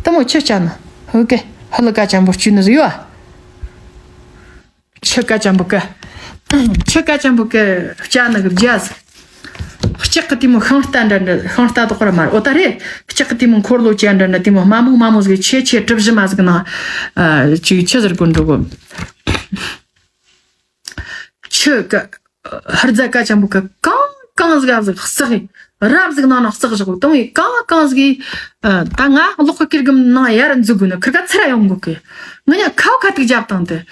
དེ་མོ་ཆུ་བསྐྱལ་ནོ། ཧོ་ཀེ། ཧ་ལ་ཀ་ཅན་པོ་བཅུ་ནི་ཟིག་ཡོད་ཨ། ཆུ་ཀ་ཅན་པོ་ཀ། ཆུ་ཀ་ཅན་པོ་ཀ་བསྐྱལ་ནི་གི་རྒྱ་ཟིག། ལྕགས་ཀྱི་དེ་མོ་ཤིང་རྟ་འདྲ་འདྲ། ཤིང་རྟ་དོག་པར་མར་འོ་ད་རེད། ལྕགས་ཀྱི་དེ་མོ་འཁོར་ལོ་ཅན་འདྲ་འདྲ། དེ་མོ་དམའ་མོ་དམའ་མོ་ཟིག་ཆེ་ཆེ་གྲུ་བཞི་མ་ཟིག་ནང་། ཨ་ཅིག་ཆུ་ཟེར་གོ་འགྲོ་གོ། ཆུ་ཀ་ཧར་རྫ་ཀ་ཅན་པོ་ཀ་གང་གང་ཟིག་ཟིག་བསགས་ཡིན། རབ་ཟིག་ནང་ན་བསགས་བཞག་གོ། དེ་མོ་གང་གང་ཟིག། ཨ་ད་ང་གློག་གི་སྐྱེར་སྒམ་ནང་ཡར་འཛུལ་དགོས་ན་ཁིར་ག་ཚུར་ཡོང་དགོས་གི། ང་ཉ་ཁ་བ་ཁ་ཐུག་རྒྱབ་བཏང་སྟེ།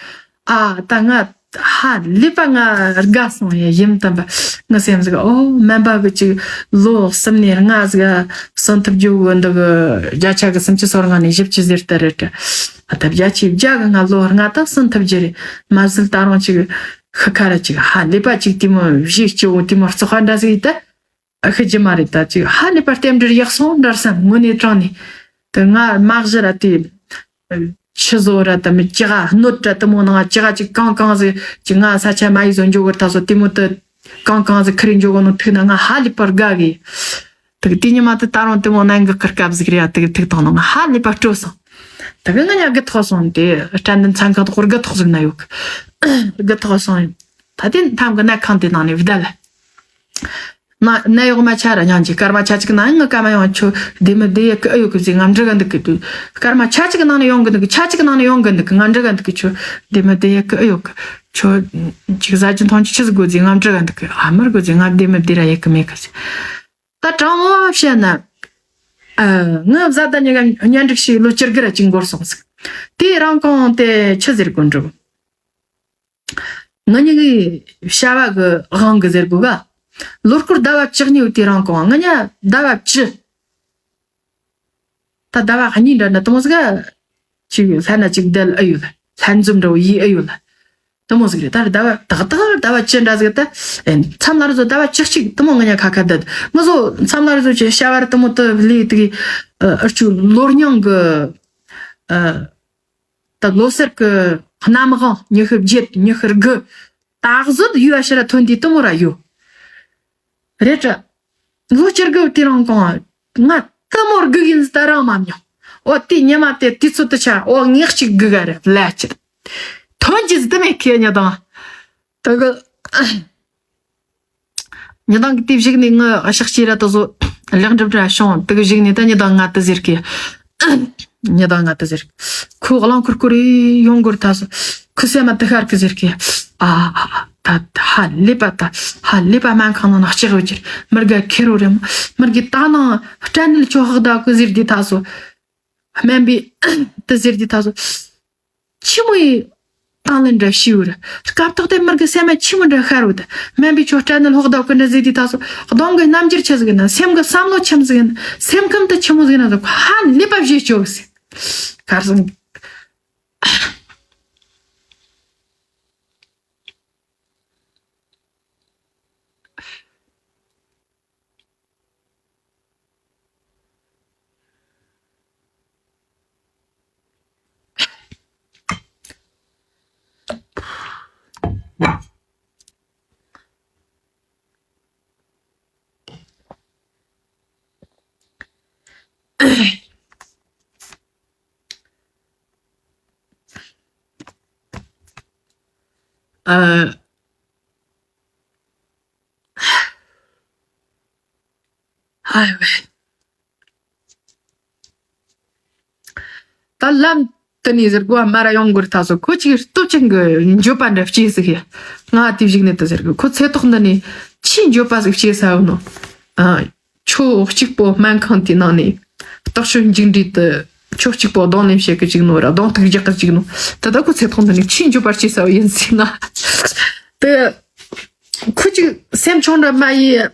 ཨ་ད་ང་ཧ་ལས་པ་ང་དགའ་སོང་ཡ། ཡིན་དམ་པ་ངའི་སེམས་ཟིག། ཨོ་སྨན་པ་གི་ཅིག་ལོ་གསུམ་ནས་ལྔ་ཟིག་གསོན་ཐུབ་རྒྱུ་བོ་འདི་གི་བརྒྱ་ཆ་གི་སུམ་ཅུ་སོ་ལྔ་ནས་བཞི་བཅུ་ཟེར་ད་རེད། ཨ་ད་བརྒྱ་ཆ་བརྒྱ་གི་ང་ལོ་ལྔ་ད་གསོན་ཐུབ་རྒྱུ་རེད། མ་ཟད་ད་རུང་ཅིག་ཤི་ཁ་ར་ཅིག་ཧ་ལས་པ་ཅིག་དེ་མོ་བཞེས་སྐྱོ་བོ་དེ་མོ་བཙོག་པ་འདྲ་ཟིག་ཡིན་ད། ཨ་ཤི་རྒྱུ་མ་རེད། ད་ཅིག་ཧ་ལས་པ་རྟེན་འབྲེལ་ཡག་སོང་འདྲ་བསམ། དངོས་གནས་དྲང་ནས་དེ་ང་མ་གཞི་ར་དེ་ཆུ་བཟོ་ར་དེ་མི་ཅི་ག་སྣོད་ར་དེ་མོ་ནང་ཅི་ག་ཅིག་གང་གང་ཟིག་ཅིག་ང་ས་ཆ་མ་ཡིག་བཟོ་འཇོག་གི་ད་སོ་དེ་མོ་དེ་གང་གང་ཟིག་ཁི་རེ་འཇོག་གི་ནོ་ཐུག་ན་ང་ཧ་ལས་པ་དགའ་གི། དེ་དེ་ཉི་མ་དེ་ད་རུང་དེ་མོ་ནང་གི་གི་སྐབས་ཟིག་རེད། ཡ་དེ་ཐུག་དང་ནོ་ང་ཧ་ལས་པ་སྤྲོ་སོང་། དེ་གི་ང་ཉ་དགུ་ཐོག་སོང་། དེ་སྐྲན་ནད་ཚན་ཁག་དོག་དགུ་ཐོག་ཟིག་ན་ཡོད་གི། དགུ་ཐོག་སོང་ཡིན། ད་དེ་མཐའ་གི་ནད་ཁང་དེ་ནང་ནས་བསྡད་ལ། ན་ན་གཡོག་མ་ཆ་ར་ཉང་གི་སྐར་མ་ཆ་གཅིག་ནང་ང་སྐར་མ་ཡོང་། ཁྱོད་བདེ་མོ་བདེ་ཡག་གི་ཨེ་ཡོད་གི་ཟེར། ང་འདྲི་ག་འདུག་གི་དུས་སྐར་མ་ཆ་གཅིག་ནང་ནས་ཡོང་གི་འདུག་གི། ཆ་གཅིག་ནང་ནས་ཡོང་གི་འདུག་གི། ང་འདྲི་ག་འདུག་གི། ཁྱོད་བདེ་མོ་བདེ་ཡག་གི་ཨེ་ཡོད་གི། ཁྱོད་ཅིག་ཟ་རྒྱུ་འཐུང་རྒྱུ་ཆི་ཟིག་དགོས་ཟེར། ང་འདྲི་ག་འདུག་གི། ཨ་མར་དགོས་ཟེར། ང་བདེ་མོ་བདེ་ར་ཡག་གི་མེད་གི་ཟེར། ད་དྲང་མོ་བཤད་ན། ཨ་ང་བཟའ་ཟླ་གཉིས་ཀ་གཉེན་སྒྲིག་བྱས་ལོ་བཅུ་དགུ་ར་ཅིག་འགོར་སོང་ཟིག། དེའི་རིང་གོང་དེ་ཆི་ཟེར་དགོས་འདུག། ང་གཉིས་ཀའི་བྱ་བ་གི་དབང་གི་ཟེར་དགོས་ག། ལོ་སྐོར་ཟླ་བ་བཅུ་གཉིས་དེ་རིང་གོང་ང་གཉིས་ཟླ་བ་བཅུ། ད་ཟླ་བ་གཉིས་འདྲ་འདྲ་དེ་མོ་ཟིག་ག་ཅིག་ལྷན་ན་ཅིག་བསྡད་ཨེ་ཡོད་ལ། ལྷན་འཛོམས་འདྲ་བོ་ཡེད་ཨེ་ཡོད་ལ། དེ་མོ་ཟིག་རེད། ད་ཟླ་བ་ཏག་ཏག་ཟླ་བ་བཅུ་འདྲ་ཟིག་ད། ཨེ་མཚམས་ལ་རེ་ཟོ་ཟླ་བ་བཅུ་གཅིག་དེ་མོ་ང་གཉིས་ཁ་ཁ་བསྡད། ང་ཚོ་མཚམས་ལ་རེ་ཟོ་ཅིག་བྱ་བ་ར་དེ་མོ་དེ་ལས་དེ་གི་ཨ་ཨུ་ཆུ་ལོ་རྙིང་གི་ཨ། ད་ལོ་སར་གི་གནམ་དབང་ཉི་ཤུ་བརྒྱད་ཉི་ཤུ་དགུ་ད་གཟོད་ཡུལ་ཨ་ཤི་ར་ཐོན་དུས་དེ་མོ་ར་ཡོད་རེད་དྲ། ལོ་བཅུ་དགུ་དེ་རིང་གོང་ང་དེ་མོ་སྒུག་ཡིན་ད་རང་མ་མྱོང་། འོ་དེ་ཉི་མ་དེ་དུས་ཚོད་དུ་ཆ་འོ་ངེག་ཅིག་སྒུག་ག་རེད་ལ་ཅི། ཐོན་གྱི་ཟི་དེ་མེད་ཁེ་ཉི་དང་། ད་གི་ཉི་དང་གི་དེ་བཞུགས་ནས་ངི་ཨ་ཤག་ཅི་ར་ད་བཟོ་ལེགས་འགྲུབ་ར་བྱུང་། དེ་གི་བཞུགས་ནས་ད་ཉི་དང་ང་དེ་ཟེར་གི། ཉི་དང་ང་དེ་ཟེར། ཁོ་རླངས་འཁོར་སྐོར་ཡོང་གོར་ད་བཟོ། ཁོ་སེམས་མ་དེ་ཤར་གི་ཟེར་གི། ཨ་ཨ་ད་ཧ་ལས་པ། ད་ཧ་ལས་པ་སྨན་ཁང་ནང་ལྕགས་ཡོད་ཀྱི། མི་དགའ་ཁེར་རོ་རེ་མོ། མི་དགའི་ད་ནང་སྐྲན་ནད་ཆོག་ཧག་ད་གི་ཟེར་དེ་ད་བཟོ། སྨན་པས་དེ་ཟེར་དེ་ད་བཟོ། ཆི་མོ་ཡི་དང་ལེན་འདྲ་ཞིག་རེད། སྐབས་ཐོག་དེ་མི་དགའི་སེམས་མ་ཆི་མོ་འདྲ་ཤར་བོ་དེ། སྨན་པས་ཁྱོད་སྐྲན་ནད་ལྷོག་ད་གི་འདྲ་ཟེར་དེ་ད་བཟོ། གདོང་གི་རྣམ་འགྱུར་ཆི་ཟིག་ཡིན་ན། སེམས་གི་བསམ་བློ་ཆི་མོ་ཟིག་ཡིན་ན། སེམས་ཁམས་དེ་ཆི་མོ་ཟིག་ཡིན་ན་ཟིག་ཧ་ལས་པ་བཞེས་ཆོག་ཟེར། གར་སོང་། ཨ། ཧའི་ཝེ། ད་ལམ་དེ་ནས་ཟེར་གོ་མ་ར་ཡོང་གོར་ད་བཟོ། ཁོ་ཅིག་སྟོབས་ཅན་གི་འགྱོད་པ་འདྲ་སྐྱེས་ཟིག་ཡ། ང་དེ་བཞུགས་ནས་དེ་ཟེར་གི། ཁོ་ཚེ་ཐོག་འདི་ནས་ཆེས་འགྱོད་པ་ཟིག་སྐྱེས་ས་ཡོད་ནོ། ཨ། ཆོ་གཅིག་པོ་སྨན་ཁང་དེའི་ནང་ནས་རྟག་ཤོད་མཇུག་འབྲས་དེ་ཆོ་གཅིག་པོ་གདོང་ལེན་བྱེད་གི་བཅུག་ནོ་ར། གདོང་ཐུག་རྒྱག་གི་བཅུག་ནོ། ད་ལྟ་ཁོ་ཚེ་ཐོག་འདི་ནས་ཆེས་འགྱོད་པ་སྐྱེས་ས་ཡིན་ཟིག་ང་། དེ་ཁོ་ཅིག་སེམས་ཆུང་འདྲ་མ་ཡིན།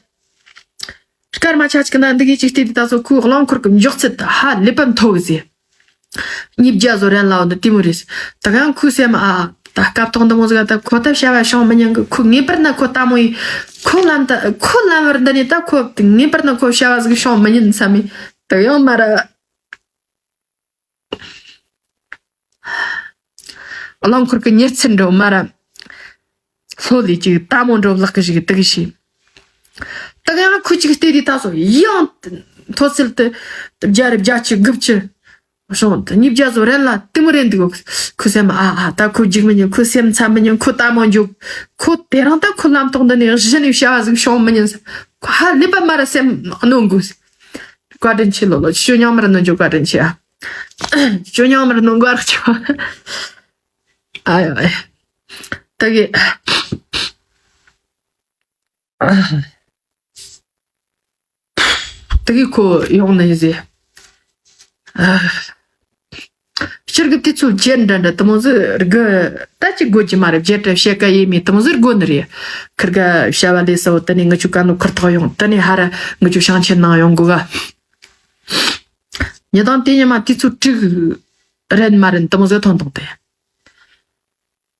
སྐར་མ་ཆ་གཅིག་ན་འདི་གའི་ཅིག་བལྟས་དུས་ད་སོ་ཁོའི་རླངས་འཁོར་གྱི་མགྱོགས་ཚད་ཧ་ལས་པ་མཐོ་བོ་ཟེར། ཉིས་བརྒྱ་བཟོ་རན་ལ་འདི་ལྟད་མོ་རེད། ད་གང་ཁོའི་སེམས་ཨ། ད་སྐབས་ཐོག་འདི་མོ་ཟིག་ད་ཁོ་ད་བྱ་བ་བྱུང་མི་ཉན་གི། ཁོ་ངེས་པར་ན་ཁོ་ལྟད་མོ་ཡིན། ཁོ་ལམ་ད་ཁོ་ལམ་བར་འདི་ནས་ད་ཁོ་ངེས་པར་ན་ཁོ་བྱ་བ་ཟིག་བྱུང་མི་ཉན་བསམ་མི་ད་ཡང་མ་ར། རླངས་འཁོར་གྱི་མྱུར་ཚད་འགྲོ་མ་ར། ལྷོད་ལས་ཅིག་ལྟད་མོ་འགྲོ་ལག་གི་ཞིག་དུ་གི་ཞིག་ད་ག་ཡང་ཁོ་ཅིག་བལྟས་དུས་ད་སོ་ཡང་མཐོ་ཚད་དུ་བརྒྱ་རེ་བརྒྱ་ཆ་དགུ་བཅུ་བྱུང་། ད་ཉིས་བརྒྱ་བཟོ་རན་ལ་ལྟད་མོ་རན་འདུག་ཁོ་སེམས་ཨ་ཨ་ད་ཁོ་འཇིགས་མི་ཉན། ཁོ་སེམས་འཚབ་མི་ཉན། ཁོ་ལྟད་མོ་འཇུག་ཁོ་དེ་རིང་ད་ཁོ་ལམ་ཐོག་འདི་ནས་གཞི་ནས་བྱ་བ་ཟིག་བྱུང་མི་ཉན་ཟེར། ཁོ་ཧ་ལས་པ་མ་ར་སེམས་གནོན་དགོས་ཟེར། བཀའ་དྲིན་ཆེ་ལོ་ལོ། ཁྱོད་ཉམས་མར་གནོན་རྒྱུ་བཀའ་དྲིན་ཆེ་ཨ། ཁྱོད་ཉམས་མར་གནོན་དགོས་ར་ཁྱོད། ཨ་ཡ་ཨ་ཡ། ད་གི། ད་གི་ཁོ་ཡོང་ནས་ཟེར། ཨ། སྤྱིར་གི་དུས་ཚོད་བརྗེད་འདྲ་འདྲ་དེ་མོ་ཟིག་དགོས། ད་ཅི་དགོས་ཀྱི་མ་རེད། བརྗེད་འདྲ་བཤད་ཀ་ཡེ་མེད་དེ་མོ་ཟིག་དགོས་ནི་རེད། ཁིར་ག་བྱ་བ་ལས་སོ་དེ་ནས་ངི་ཆུ་ཀ་ནོ་ཁིར་ཐོག་ཡོང་། དེ་ནས་ཧ་ར་ངི་ཆུ་ཤང་ཆེན་ནང་ཡོང་དགོས་ག་ཉི་དང་དེ་ཉི་མ་དུས་ཚོད་དྲུག་རན་མ་རན་དེ་མོ་ཟིག་ཐོན་དང་དེ།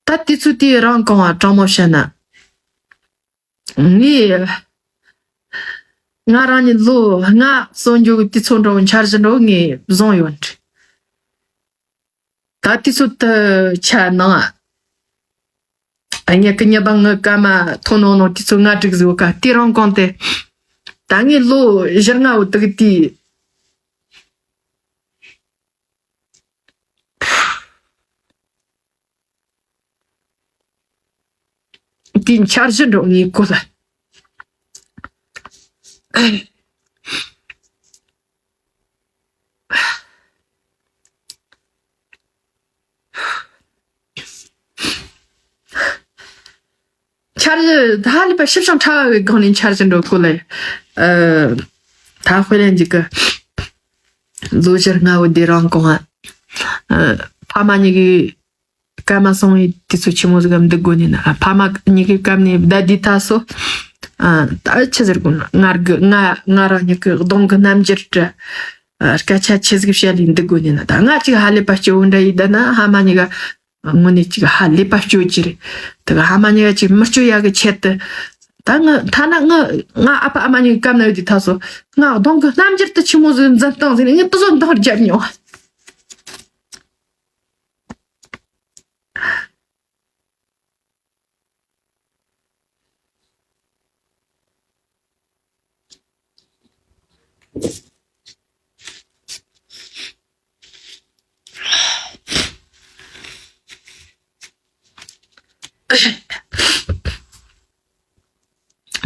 ད་དུས་ཚོད་དེ་རང་གང་བ་དྲང་མོ་བཤད་ན། ངས། ང་རང་ཉིད་ལོ་ལྔ་གསོན་རྒྱུ་གི་དུས་ཚོད་འགྲོ་འཆར་གཞི་འགྲོ་ངས་བཟུང་ཡོད། ད་དུས་ཚོད་དུ་ཆ་ནང་། ངས་ཀི་ཉི་བ་ངི་ཀ་མ་ཐོན་ནོ་ནོ་དུས་ཚོད་ལྔ་དྲུག་ཟིག་ཡོད་ཀ་དེ་རང་གང་དེ། ད་ངས་ལོ་བཞི་ལྔ་བོ་དུ་གི་དུས། དེའི་འཆར་གཞི་འགྲོ་ངེས་གོ་ལ། འཆར་གཞི་ད་ཧ་ལས་པ་ཞིབ་ཅིང་ཕྲ་བའི་སྒང་ནས་འཆར་གཞི་འགྲོ་གོ་ལ། ཨ། ད་དཔེ་ལེན་འཇིག་གི། ལོ་བཞི་ལྔ་བོ་འདི་རང་གོང་ཨ། ཕ་མ་གཉིས་ཀྱི་སྐར་མ་སོང་བའི་དུས་ཚོད་ཆི་མོ་ཟིག་གམ་འདུག་དགོས་ནི་ན། ཕ་མ་གཉིས་ཀའི་སྐབས་ནས་བསྡད་དུས་ད་སོ། ཨ། ད་ཆི་ཟེར་དགོས་ན་ང་རྒི་ང་ང་རང་གཉིས་ཀྱི་གདོང་གི་རྣམ་འགྱུར་དྲ། ཨ། སྐད་ཆ་ཆི་ཟིག་བཤད་ལས་འདུག་དགོས་ནི་ན། ད་ང་ཅིག་ཧ་ལས་པ་སྐྱོ་བོ་འདྲ་ཡིན་ད་ན་ཕ་མ་གཉིས་ཀ་དངོས་གནས་ཅིག་ཧ་ལས་པ་སྐྱོ་གི་རེད། ད་ག་ཕ་མ་གཉིས་ཀ་ཅིག་མི་སྐྱོ་ཡག་གི་ཆེད་དུ། ད་ང་ཐ་ན་ང་ང་ཨ་ཕ་ཨ་མ་གཉིས་ཀྱི་སྐབས་ན་ཡོད་དུས་ད་སོ་ང་གདོང་གི་རྣམ་འགྱུར་དུ་ཆི་མོ་ཟིག་འཛིན་སྟངས་ཟིག་ནས་ངས་དུ་ཟོ་འདང་རྒྱབ་མྱོང་།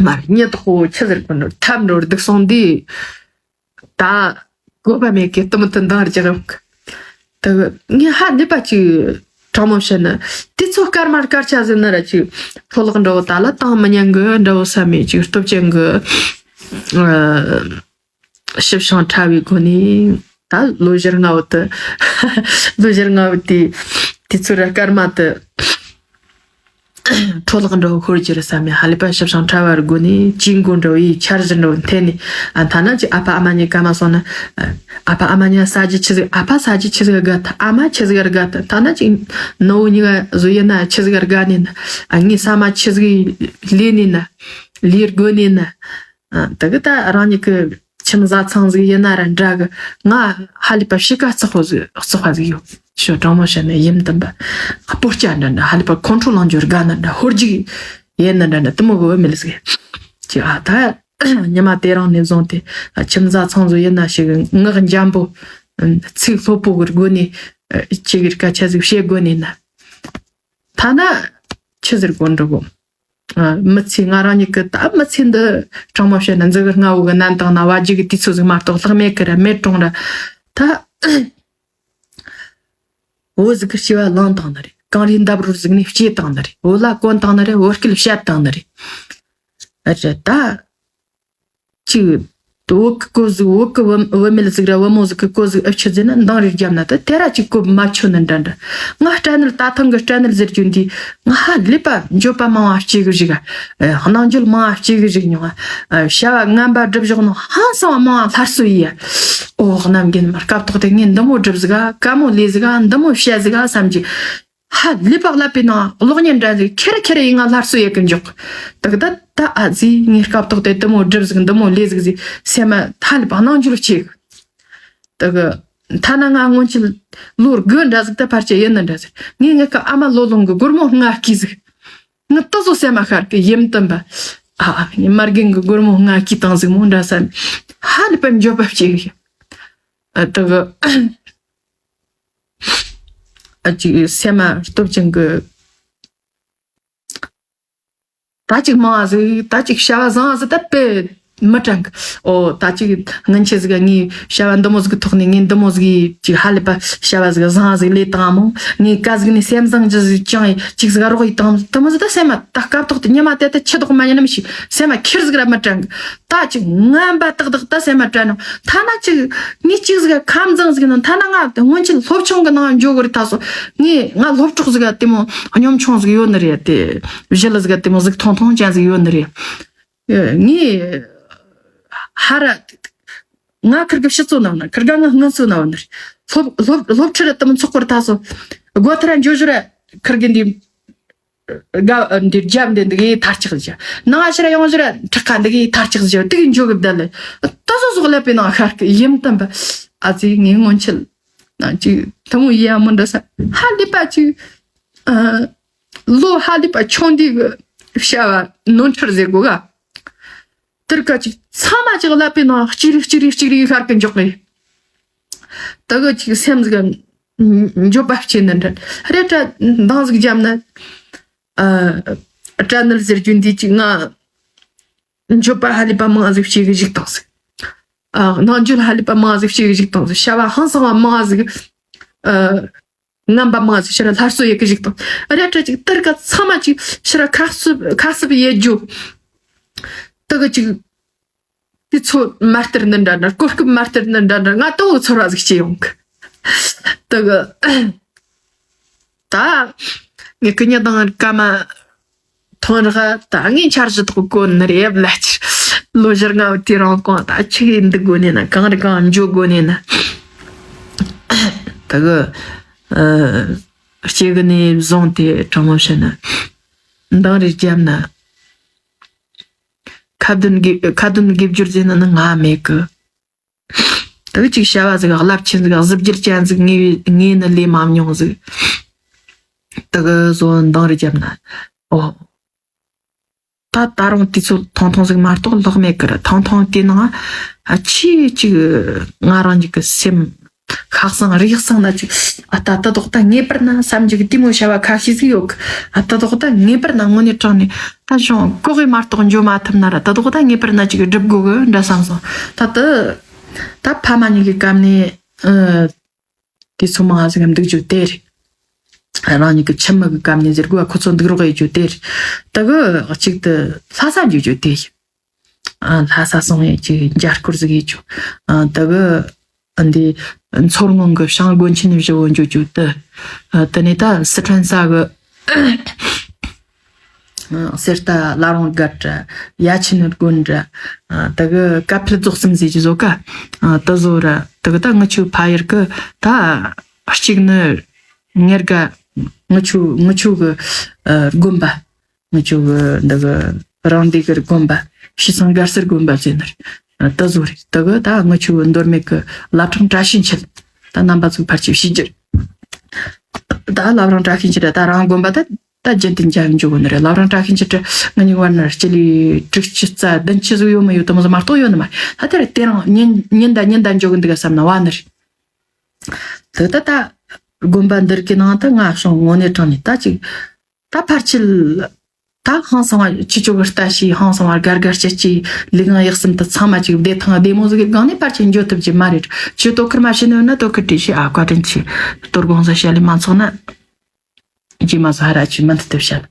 མར་ཉི་ཐོག་ཆི་ཟེར་གོ་ནོ་ཐབ་འགྲོ་སྡུག་སོང་འདི། ད་དགོས་པ་མེད་ཀི་དུམ་དུ་འདང་རྒྱག་ཡོང་གི། ད་ངས་ཧ་ལས་པ་ཅིག་དྲང་མོ་བཤད་ན། དེ་ཚོ་སྐར་མ་སྐར་ཆ་ཟིན་ན་ར་ཅིག་འཕྲོ་བརླག་འདྲ་བོ་ད་ལ་བཏང་མི་ཉན་གི་འདྲ་བོ་བསམ་མེད་ཅིག་སྟོབས་ཅན་གི། ཞིབ་ཅིང་ཕྲ་བའི་སྒོ་ནས་ད་ལོ་བཞི་ལྔ་བོ་དེ། ལོ་བཞི་ལྔ་བོ་དེ། དེ་ཚོ་ར་སྐར་མ་དེ། འཕྲོ་བརླག་འདྲ་བོ་ཤོར་རྒྱུ་རེད་བསམ་ཡ། ཧ་ལས་པ་ཞིབ་ཅིང་ཕྲ་བའི་སྒོ་ནས་ཅིག་མགོ་འདྲ་བོ་ཡི་འཆར་གཞི་འདྲ་བོ་འཐེན་ནས། ཨ་ཐ་ན་ཅིག་ཨ་ཕ་ཨ་མ་གཉིས་ཀ་མ་སོང་ན། ཨ་ཕ་ཨ་མ་གཉིས་ས་ཆ་ཆི་ཟིག་ཨ་ཕ་ས་ཆ་ཆི་ཟིག་དགའ་ཐ། ཨ་མ་ཆི་ཟིག་དགའ་ཐ། ཐ་ན་ཅིག་ནུ་བོ་གཉིས་ཀ་བཟོ་ཡིན་ན་ཆི་ཟིག་དགའ་ནས་ན། ཨ་ངའི་ས་མ་ཆི་ཟིག་ལས་ནས་ན། ལས་དགོས་ནས་ན། ཨ་དེ་གི་ད་རང་ཉིད་ཀྱི་ཁྱིམ་བཟའ་ཚང་ཟིག་ཡིན་ན་ར་འདྲ་གི། ང་ཧ་ལས་པ་ཕྱི་ཁ་བརྩེགས་པོ་ཟིག་བརྩེགས་པ་ཟིག་ཡོད། ཞོ་དྲང་མོ་བཤད་ན་ཡིན་དམ་པ། སྤོ་སྐྱ་འདྲ་འདྲ་ཧ་ལས་པ་ཁོང་ཁྲོ་ལངས་རྒྱུ་དགའ་ན་འདྲ། ཧོར་རྒྱུག་ཡིན་ན་འདྲ་འདྲ་དེ་མོ་གི་བུད་མེད་ཟིག་ཅིག་ཨ་ད་ཉི་མ་དེ་རིང་ནས་བཟུང་སྟེ་ཁྱིམ་བཟའ་ཚང་ཟིག་ཡིན་ན་ཞིག་ངག་འཇམ་པོ། ཚིག་ལྷོད་པོ་གི་སྒོ་ནས་ཅིག་གི་སྐད་ཆ་ཟིག་བཤད་དགོས་ནས་ན། ཐ་ན་ཆི་ཟེར་དགོས་འགྲོ་གོ། ཨ། མི་ཚེ་ང་རང་ཉིད་ཀྱི་ད་མི་ཚེ་འདི་དྲང་མོ་བཤད་ན་མཛུ་གུ་ལྔ་བོ་གི་ནན་དང་ན་བ་རྒྱུ་གི་དུས་ཚོད་ཟིག་མ་གཏོགས་ལྷག་མེད་ཀི་ར་མེད་གྲོང་ར། ད་བོད་ཟིག་གི་སྐྱེ་བ་བླངས་བཏང་ནི་རེད། གངས་རིའི་འདབས་རོལ་ཟིག་ནས་སྐྱེས་བཏང་ནི་རེད། བོད་ལྭ་གོན་བཏང་ནི་རེད། བོད་སྐད་བཤད་བཏང་ནི་རེད། རེད་ད། ཅིག་བོད་ཀྱི་གོ་ཟིག་བོད་ཀྱི་བུ་བུད་མེད་ཟིག་ར་བུ་མོ་ཟིག་གི་གོ་ཟིག་ཨེ་ཆི་ཟེར་ན་འདང་རེ་བརྒྱབ་ན་ད་དེ་ར་ཅིག་གོ་མ་ཆོད་ནི་འདྲ་འདྲ། ང་སྐྲན་ནད་ད་ཐེངས་གི་སྐྲན་ནད་ཟེར་རྒྱུ་འདི་ང་ཧ་ལས་པ་འགྱོད་པ་མང་བ་སྐྱེ་གི་རིག་ཨ། སྣང་འགྱོད་མང་བ་སྐྱེ་གི་རིག་མྱོང་ཨ། བྱ་བ་ངན་པ་སྒྲུབ་བཞག་ནོ་ཧང་སང་བ་མང་བ་སླར་གསོ་ཡིས་ཨ། འོ་གནམ་རྒན་མ་སྐབས་ཐོག་དེ་ངས་འདི་མོ་སྒྲུབ་ཟིག་ཨ། དཀའ་མོ་ལས་ཟིག་ཨ། འདི་མོ་བཤད་ཟིག་ཨ་བསམ་གྱི། ཧ་ལས་པ་ཀླད་པའི་ནང་གློག་བརྙན་འདྲ་ཟིག་ཁེར་ཁེར་ཡིན་ང་སླར་གསོ་ཡེ་གི་འཇོག་ད་གི་ད་ད་ཨ་ཙི་ངའི་སྐབས་ཐོག་དེ་འདི་མོ་སྒྲུབ་ཟིག་འདི་མོ་ལས་ཟིག་ཟིག་སེམས་མ་ཧ་ལས་པ་སྣང་འགྱུར་ཆེ་གི། ད་གི་ཐ་ན་ང་སྔོན་ཆད་ལོ་དགུ་འདྲ་ཟིག་ད་ཕར་ཆེ་ཡིན་ནི་འདྲ་ཟིག་ངས་ངའི་ཁ་ཨ་མ་ལོ་ལོང་གི་སྒོར་མོ་ལྔ་སྐྱིས་ཟིག་ང་ཏི་ཟོ་སེམས་མ་ཤར་གི་ཡིན་དམ་པ། ཨ་ཨ་ངའི་མ་རྒན་གི་སྒོར་མོ་ལྔ་སྐྱིས་བཏང་ཟིག་མོ་འདྲ་ས་ཧ་ལས་པ་འགྱོད་པ་སྐྱེ་གི། ཨ་ད་གི་ཨ་ཅིག་སེམས་མ་སྟོབས་ཅན་གི། ད་ཅིག་མང་བ་ཟིག་ད་ཅིག་བྱ་བ་བཟང་བ་ཟིག་ད་དཔེ་མི་དྲན་གི། ཨོ་ད་ཅིག་སྔན་ཆད་ཟིག་ངས་བྱ་བ་འདི་མོ་ཟིག་གི་ཐོག་ནས་ངས་འདི་མོ་ཟིག་ཅིག་ཧ་ལས་པ་བྱ་བ་ཟིག་བཟང་བ་ཟིག་ལས་བཏང་མོ། ངས་ཀ་ཟིག་ནས་སེམས་བཟང་ཅི་ཟིག་ཅང་ཡིན་ཅིག་ཟིག་རོགས་ཡིས་བཏང་དེ་མོ་ཟིག་ད་སེམས་མ་ད་སྐབས་ཐོག་ཏུ་ཉི་མ་དེ་ད་ཆི་དོག་མ་ཉན་ནམ་ཞིག་སེམས་མ་ཁྱེར་ཟིག་ར་མི་དྲན་གི། ད་ཅིག་ངན་པ་ཏག་ཏག་ད་སེམས་མ་དྲན་ནོ། ཐ་ན་ཅིག་ངས་ཅིག་ཟིག་ཁམ་ཚང་ཟིག་ནང་ཐ་ན་ང་སྔོན་ཆད་སློབ་ཆུང་གི་ནང་འཇོག་གི་རེད། ད་སོ་ངས་ང་སློབ་གྲོགས་ཟིག་དེ་མོ་སྙོམ་ཆུང་ཟིག་ཡོད་ནི་རེད། དེ་གཞི་ལ་ཟིག་དེ་མོ་ཟིག་ཐུང་ཐུང་ཅན་ཟིག་ཡོད་ནི་རེད། ངས་ཧ་ར་ང་ཁིར་གི་ཕྱི་ཚོ་ནང་ན་ཁིར་ག་ང་སྔོན་ཚོ་ནང་ནི་རེད། སློབ་སློབ་སློབ་ཁྲིད་ར་དེ་མོ་ཚོགས་པར་ད་སོ་སྒོ་ཐེར་འཇོ་ཞོར་ཁིར་གི་འདི། དགའ་འདི་རྒྱབ་འདི་འདི་གི་ཐར་ཅིག་བཞག་ནང་ཕྱིར་ཡོང་ཕྱིར་ཁྲག་ཁ་འདི་གི་ཐར་ཅིག་བཞག་དེ་གི་འཇོ་གི་བསྡད་ལེ། ད་སོ་སོག་ཀླད་པའི་ནང་ཤར་གི་ཡིན་དམ་པ། ཨ་ཙི་ངའི་སྔོན་ཆད་ན་ཅིག་དེ་མོ་ཡིན་ཡ་མི་འདྲ་ས་ཧ་ལས་པ་ཅིག་ཨ། ལོ་ཧ་ལས་པ་ཆུང་འདི་གི་བྱ་བ་ནོར་འཁྲུལ་ཟེར་དགོས་ག་དེར་ཀ་ཅིག་ཚང་མ་ཅིག་ཀླད་པའི་ནང་གཅིག་རིག་གཅིག་རིག་གཅིག་རིག་ཤར་གི་འཇོག་གི། ད་གི་ཅིག་སེམས་ཟིག་འགྱོད་པ་སྐྱེས་ནི་འདྲ་རེད་དྲ། འདང་ཟིག་བརྒྱབ་ན། ཨ། སྐྲན་ནད་ཟེར་རྒྱུ་འདི་ཅིག་ང་འགྱོད་པ་ཧ་ལས་པ་མང་ཟིག་སྐྱེ་གི་བཞག་བཏང་ཟིག་ཨ། སྣང་འགྱོད་ཧ་ལས་པ་མང་ཟིག་སྐྱེ་གི་བཞག་བཏང་ཟིག་བྱ་བ་ཧང་སང་བ་མང་ཟིག་ཨ། ངན་པ་མང་ཟིག་ཕྱིར་སླར་གསོ་ཡེ་གི་བཞག་བཏང་རེད་དྲ། ཅིག་དེར་ཀ་ཚང་མ་ཅིག་ཕྱིར་ཁ་གསབ་ཁ་གསབ་ཡེ་རྒྱུ། ད་གི་ཅིག་དེ་ཚོ་མ་སྟེར་ནི་འདྲ་འདྲ། གོ་སྐབས་མ་སྟེར་ནི་འདྲ་འདྲ། ང་ཏོ་ཚོར་བ་ཟིག་སྐྱེ་ཡོང་གི། ད་གི་ད་ངས་ཀི་ཉི་དང་ཀ་མ་ཐོན་ར་ད་ངས་འཆར་གཞི་ཐོག་གོ་ནི་རེད་ལ་ཅི། ལོ་བཞི་ལྔ་བོ་དེ་རང་གོང་ད་ཆི་གི་འདུག་དགོ་ནས་ན། གང་རེད་གང་འཇོག་དགོ་ནས་ན། ད་གི་ཨ། སྐྱེ་གི་ནས་བཟུང་སྟེ་དྲང་མོ་བཤད་ན་འདང་རེ་བརྒྱབ་ན། ཁ་འདོན་དགེ་ཁ་འདོན་དགེ་སྦྱོར་ཟེར་ན་ནི་ང་མེད་གི། ད་གི་ཅིག་བྱ་བ་ཟིག་རླབས་ཆེན་ཟིག་གཟི་བརྗིད་ཅན་ཟིག་ངས་ངས་ནི་ལས་མ་མྱོང་ཟིག་ད་གི་བཟོ་འདང་རེ་བརྒྱབ་ན། ཨོ། ད་ད་རུང་དུས་ཚོད་ཐུང་ཐུང་ཟིག་མ་གཏོགས་ལོག་མེད་གི་ར། ཐུང་ཐུང་དེ་ནང་ཨ་ཆི་ཅིག་ང་རང་ཉིད་ཀྱི་སེམས་ ཤ་གསང་རུས་གསང་ན་ཅིག་ཨ་ད་ད་དོག་ད་ངེས་པར་ན་བསམ་རྒྱུ་གི་དེ་མོ་བྱ་བ་ཁ་ཤས་ཟིག་ཡོད་གི། ཨ་ད་དོག་ད་ངེས་པར་ན་དངོས་གནས་དྲང་ནས་ད་གཞུང་ལྐོག་གི་མ་གཏོགས་འཇོ་མ་ཐུབ་ན་ར། ད་དོག་ད་ངེས་པར་ན་ཅིག་སྒྲུབ་དགོས་གི་འདྲ་བསམ་སོང་། ད་ད་ད་ཕ་མ་གཉིས་ཀྱི་སྐབས་ནས་ཨ་དེ་ཚོ་མང་ཟིག་འདུག་རྒྱུ་དེ་རེད། རང་ཉིད་ཀྱི་ཁྱིམ་མི་གི་སྐབས་ནས་ཟེར་དགོས་པ་ཁོ་ཚོ་འདུག་རོགས་ཡེད་རྒྱུ་དེ་རེད། ད་གི་གཅིག་ཏུ་ལྷ་ས་འཇུ་རྒྱུ་དེ་ཡིན། ཨ་ལྷ་ས་སོང་ཡས་ཀྱི་མཇལ་སྐོར་ཟིག་ཡེད་རྒྱུ། ཨ་ད་གི་ཨ་འདི་མཚོ་སྔོན་གི་བྱང་སྒོ་ཆེན་བཞི་བོ་འཇུ་རྒྱུ་དེ། ཨ་དེ་ནས་ད་སི་ཁྲོན་ས་གི་ཨ་གསེར་རྟ་བླ་བྲང་སྒར་ར་ཡ་ཆེན་དགོན་ར། ཨ་ད་གི་ཀ་ཕེལ་རྫོགས་གསུམ་ཟེར་གྱི་བཟོ་ཀ་ཨ་དེ་བཟོ་ར། ད་གི་ད་ངི་ཆོ་ཕ་ཡུལ་གི་ད་གཅིག་ནི་ངེར་ག་ངི་ཆོ་ངི་ཆོ་གི་ཨ་དགོན་པ། ངི་ཆོ་གི་འདི་གི་རང་སྡེ་གི་དགོན་པ། ཤི་སང་དགའ་སེར་དགོན་པ་ཟེར་ནི་རེད། ད་བཟོ་རེད། ད་གི་ད་ངི་ཆོ་གི་མདོ་སྨད་གི་བླ་བྲང་བཀྲ་ཤིས་འཁྱིལ། ད་རྣམ་པ་ཚོ་ཕལ་ཆེར་ཤེས་ཀྱི་རེད། ད་བླ་བྲང་བཀྲ་ཤིས་འཁྱིལ་ར་ད་རང་དགོན་པ་ད་ད་རྒྱུན་དུ་མཇལ་འཇུག་གི་ནི་རེད། བླ་བྲང་བཀྲ་ཤིས་འཁྱིལ་ར་ང་གཉིས་བར་ན་སྤྱི་ལེ་དྲུག་ཅུ་རྩ་བདུན་ཅུ་ཟིག་ཡོད་མི་ཡོད་དེ་མོ་ཟིག་མ་གཏོགས་ཡོད་ནི་མ་རེད། ད་དེ་ར་དེ་རིང་ཉིན་ཉིན་ད་ཉིན་ད་འཇུག་གི་འདུག་ག་བསམ་ན་བ་ནི་རེད། དེ་ད་ད་དགོན་པ་འདིར་གི་ནང་ད་ང་སོང་དངོས་གནས་དྲང་ནས་ད་ཅིག་ད་ཕར་ཆེར་ད་ཧང་སང་བ་ཁྱེད་ཆོ་གི་ལྟ་ཞིག་ཧང་སང་བ་དགའ་དགའ་སྐྱིད་སྐྱིད་ལུས་ངག་ཡིད་གསུམ་དུ་ཚང་མ་ཅིག་བདེ་ཐང་བདེ་མོ་ཟིག་གི་སྒང་ནས་ཕར་ཆེར་འགྱོ་ཐུབ་ཀྱི་མ་རེད། ཁྱོད་དོ་ཁུར་མ་བྱེད་ནི་ཡོད་ན་དོ་ཁུར་བྲིས་ཤིག་ཨ་བཀའ་དྲིན་ཆེ། དོ་དགོངས་ས་བཤད་ལས་མ་ཚོགས་ན་རྗེས་མ་སུ་ཧ་ར་ཆུ་མ་འདི་ཐུབ་བཤད།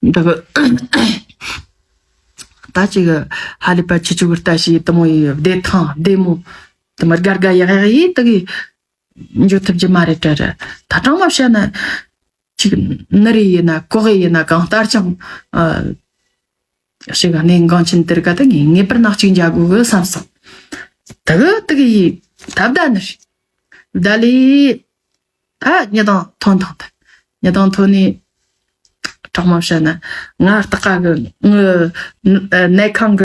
འདི་གི་ད་ཅིག་ཧ་ལས་པ་ཁྱེད་ཆོ་གི་ལྟ་ཞིག་དེ་མོ་ཡི་བདེ་ཐང་བདེ་མོ་དེ་མོ་དགའ་དགའ་ཡག་ཡག་ཡིན་དེ་གི་འགྱོ་ཐུབ་ཀྱི་མ་རེད་དྲ་ར། ད་དྲང་མོ་བཤད་ན། ཅིག་ནུ་རེ་ཡིན་ན་ལྐོག་གེ་ཡིན་ན་གང་ལྟར་ཀྱང་ཨ་ཞིག་གནས་འགངས་ཆེན་དེར་ག་ད་ངས་ངེས་པར་ན་གཅིག་འཇལ་དགོས་གི་བསམ་སོང་། དེ་གི་དེ་གི་ཡིན་ད་བདའ་ནི་རེད། བདའ་ལི་ད་ཉི་དང་ཐོན་དང་ད་ཉི་དང་ཐོན་ནི་དྲང་མོ་བཤད་ན་ང་ལྟ་ཀ་གི་ངི་ནད་ཁང་གི